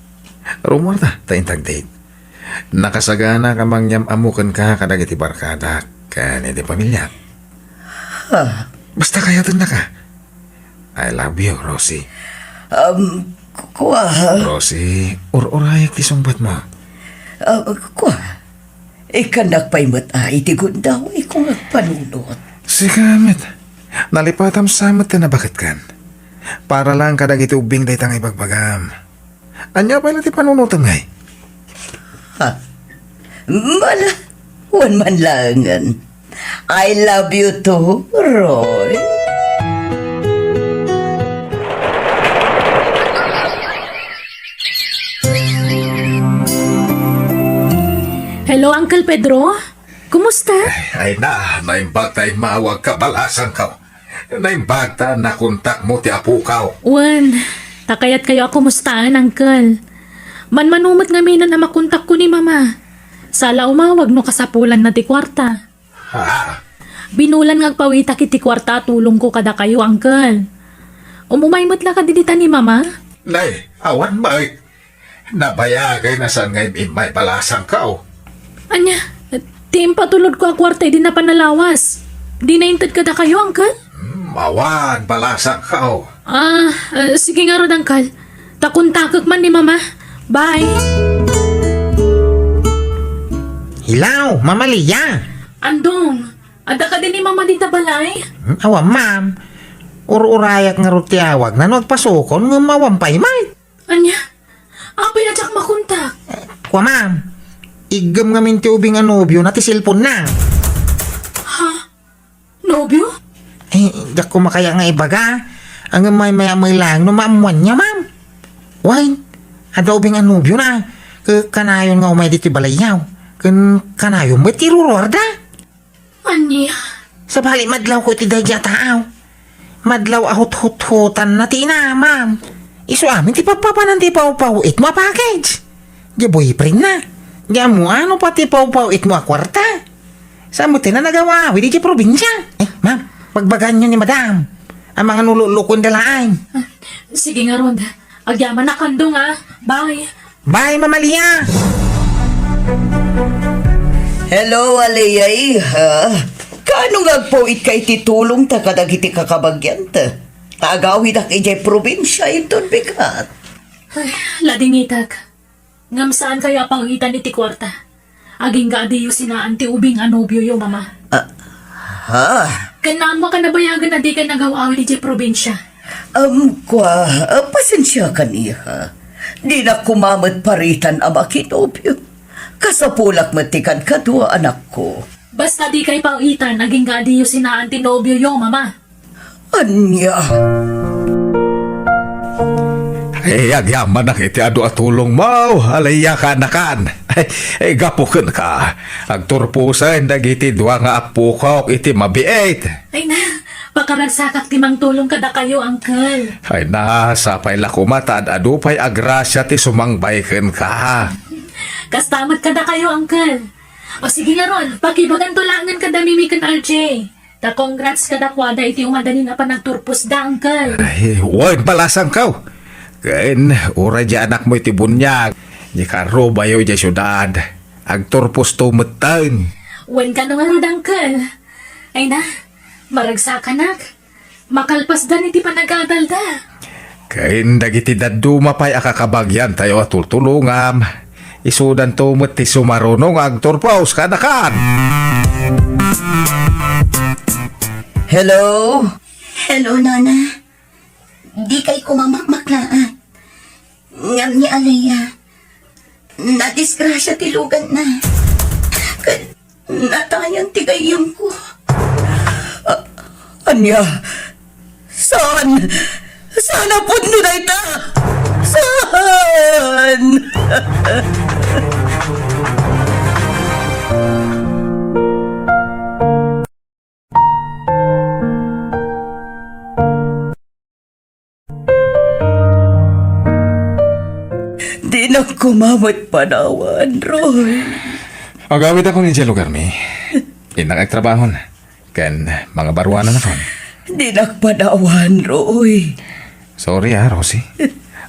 Rummuarta, ta intag date. Nakasaganaka mangyam-ammo kenka kadagiti barkadak ken iti pamiliak. Ha? Basta kayatennaka. I love you, Rosie. Um, kua. Rosie, ur-urayek ti sungbatmo. Ah, kua. Ikkannak pay met a iti gundawayko nga agpanunot. Sika met. Nalipatam sa met ti nabaketkan. Para lang kadagiti ubbing dayta nga ibagbagam. Ania pay la ti panunotem ngay? Ha? Mala, wen man laengen. I love you too, Roy. Hello, Uncle Pedro? Kumusta? Ay na, naimbag ta immawagka, balasangko. Naimbag ta nakontakmo ti apokaw. Wen, ta kayatkayo a kumustaen, Uncle. Manmano met ngamin a makontakko ni Mama. Sala umawag no kasapulanna ti kuarta. Ha? Binulan nga agpawitak iti kuarta a tulongko kadakayo, Uncle. Umumay met la kadi dita ni Mama? Nay, awan met. Nabayagayna saan nga im-immay, balasangko. Ania, ti impatulodko a kuarta idi napan a lawas. Dina inted kadakayo, Uncle? Hmm, awan, balasangko. Ah, eh, sige ngarud, Uncle. Ta kontakek man ni Mama. Bye. Hello, Mama Lia. Andong, adda kadi ni Mama dita balay? Hmm, awan, ma'am. Ur-urayak ngarud ti awagna no agpasukon, ngem awan pay met. Ania? Apay a diak makontak? Kua, ma'am. Iggem ngamin ti ubing a nobiona ti cellphone-na. Ha? Nobio? Eh, diak koma kaya nga ibaga. Ngem maymay-a met laeng no maammoanna, ma'am. Wen, adda ubing a nobiona. Ke-, kanayon nga umay ditoy balayyo. Ken kanayon met ti iruruarda. Ania? Sabali, madlawko iti daydi a tao. Madlaw a huthuthutanna ti inamam. Isu amin ti pappapanan ti pawpawitmo a package. Di boyfriendna. Di ammoan no pay ti pawpawitmo a kuarta. Saan met ti nagaw-awid idiay probinsia? Eh, ma'am, bagbagaenyo ni madam. Amangan no lulukoenda laeng. Ah, sige ngarud. Agyamanak, Andong, a. Bye. Bye, Mama Lia. Hello, Alea, iha. Kaano nga agpawitka iti tulongta kadagiti kakabagianta? Ta agawidak idiay probinsia inton bigat. Ay, ladingitak. Ngem saankayo a pawitan iti kuarta. Agingga a diyo sinaan ti ubing a nobioyo, Mama. Ah, ha? Ken naammoak a nabayagen a dikay nagaw-awid idiay probinsia. Um, kua, ah, pasensiakan, iha. Dinak koma met paritan a makinobio. Kasapulak met ti kadkadua, anakko. Basta dikay pawitan, agingga a diyo sinaan ti nobioyo, Mama. Ania? Ay, agyamanak iti adu a tulongmo, Alea, kaanakan. Ay, gapu kenka, agturposen dagiti dua nga appokok iti mabiit. Ay na, pakaragsakak ti mangtulong kadakayo, Uncle. Ay na, sapay la koma ta ad-adu pay a grasia ti sumangbay kenka. Kasta met kadakayo, Uncle. O sige ngarud, pakibaganto laengen kada Mimi ken R J. Ta congrats kadakuada iti umadanin a panagturposda, Uncle. Ay, wen, balasangko. Ken, uray di anakmo iti buniag, ni karubayo idiay siudad. Agturposto metten. Wen, kano ngarud, Uncle? Ay na, maragsakanak. Makalpasdan iti panag-adalda. Ken dagiti dadduma pay a kakabagiantayo a tultulongam, isudanto met ti sumaruno nga agturpos, kaanakan. Hello? Hello, Nana. Dikay koma makmaklaat. Ngem ni Alea, nadisgrasia ti luganna. Ket natayan ti gayyemko. A-, ania? Saan? Saan a pudno dayta? Saan? Dinak koma met panawan, Roy. Agawidakon idiay lugarmi. Innak agtrabahon. Ken mangabaruananakon. Dinak panawan, Roy. Sorry, ah, Rosie.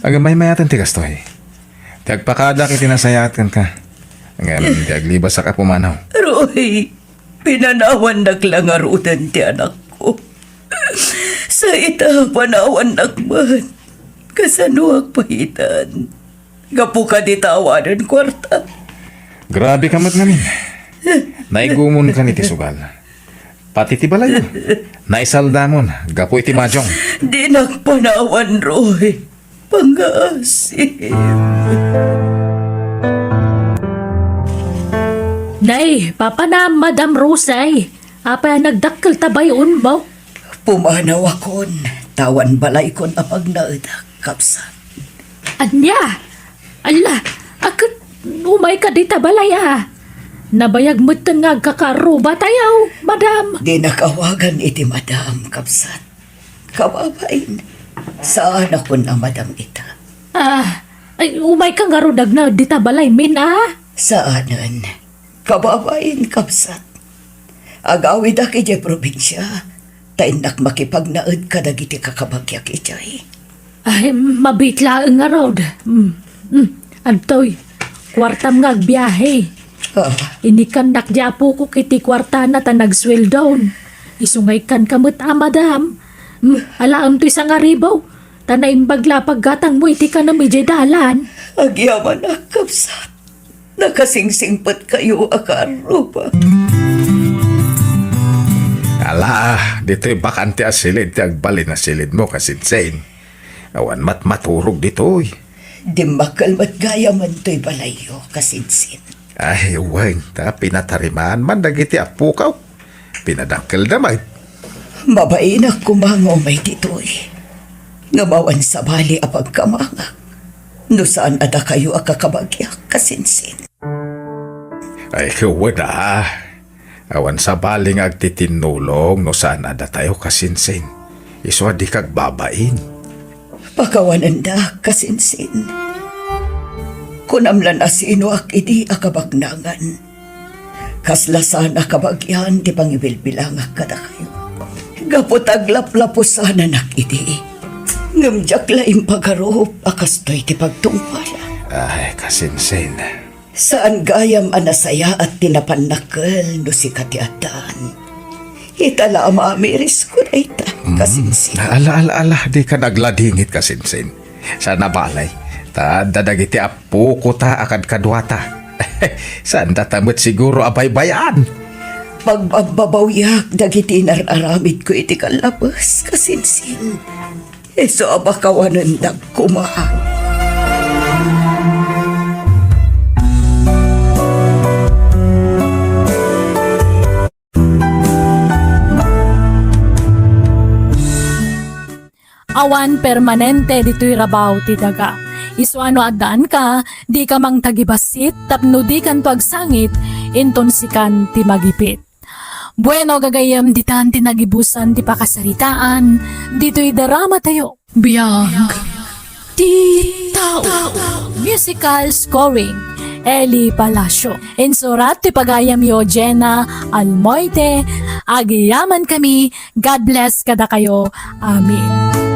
Agmaymayaten ti kastoy. Ti agpakadak iti nasayaat kenka. Ngem ti aglibasak a pumanaw. Roy, pinanawannak la ngaruden ti anakko. Sa ita, panawannak met. Kasano agpahitan? Gapu kadi ta awanen kuarta. Grabe ka met ngamin. Naigumonkan iti sugal. Pati ti balayo. Naisaldamon gapu iti majong. Dinak panawan, Roy. Pangngaasim. Nay, papanam, Madam Rosay. Apay a nagdakkel ta bay-onmo? Pumanawakon, ta awan balaykon a pagnaedak, kabsat. Ania? Alla, a ket umayka dita balay a? Nabayag metten nga agkakaarrubatayo, madam. Dinak awagan iti madam, kabsat. Kababain, saanakon a madam ita. Ah, ay, umayka ngarud agnaed dita balaymin a? Saanen. Kababain, kabsat. Agawidak idiay probinsia, ta innak makipagnaed kadagiti kakabagiak idiay. Ay, mabiit laeng ngarud. Mm, mm. Adtoy, kuartam nga agbiahe. Ah. Inikannak di apokok iti kuartana ta nagsueldon. Isu nga ikkanka met a, madam. Mm, alaem toy sangaribu. Ta naimbag la a paggatangmo iti kanem idiay dalan. Agyamanak, kabsat. Nakasingsingpetkayo a kaarruba. Ala, ditoy bakante a silid ti agbalin a silidmo, kasinsin. Awan met maturog ditoy. Dimmakkel met gayam toy balayyo, kasinsin. Ay, wen, ta pinatarimaan man dagiti appokaw. Pinadakkelda met. Mabainak koma nga umay ditoy. Ngem awan sabali a pagkamangak no saan a dakayo a kakabagiak, kasinsin. Ay, wen a. Awan sabali nga agtitinnulong no saan a datayo, kasinsin. Isu a dika agbabain. Pakawanendak, kasinsin. Kunam la no sinoak idi a kabagnangan. Kasla saan a kabagian ti pangibilbilangak kadakayo. Gapu ta aglaplapo sananak idi. Ngem diak la impagarup a kastoy ti pagtungpalak. Ay, kasinsin. Saan gayam a nasayaat ti napannakkel no sika ti addaan. Ita la a maamirisko dayta, mm, kasinsin. Ala, ala, ala, dika nagladingit, kasinsin. Saan a bale, ta adda dagiti appokota a kadkaduata. Saandata met siguro a baybay-an. Pagbabbabawiak dagiti inar-aramidko iti kallabes, kasinsin. Isu a pakawanendak koma. Awan permanente ditoy rabaw ti daga. Isuna no addaanka, dika mangtagibassit tapno dikanto agsangit inton sikan ti magipit. Bueno, gagayyem, ditan ti nagibusan ti pakasaritaan ditoy dramatayo. Biag ti tao. Musical scoring, Eli Palacio. Insurat ti pagayamyo, Jenna Almoite. Agyamankami. God bless kadakayo. Amen.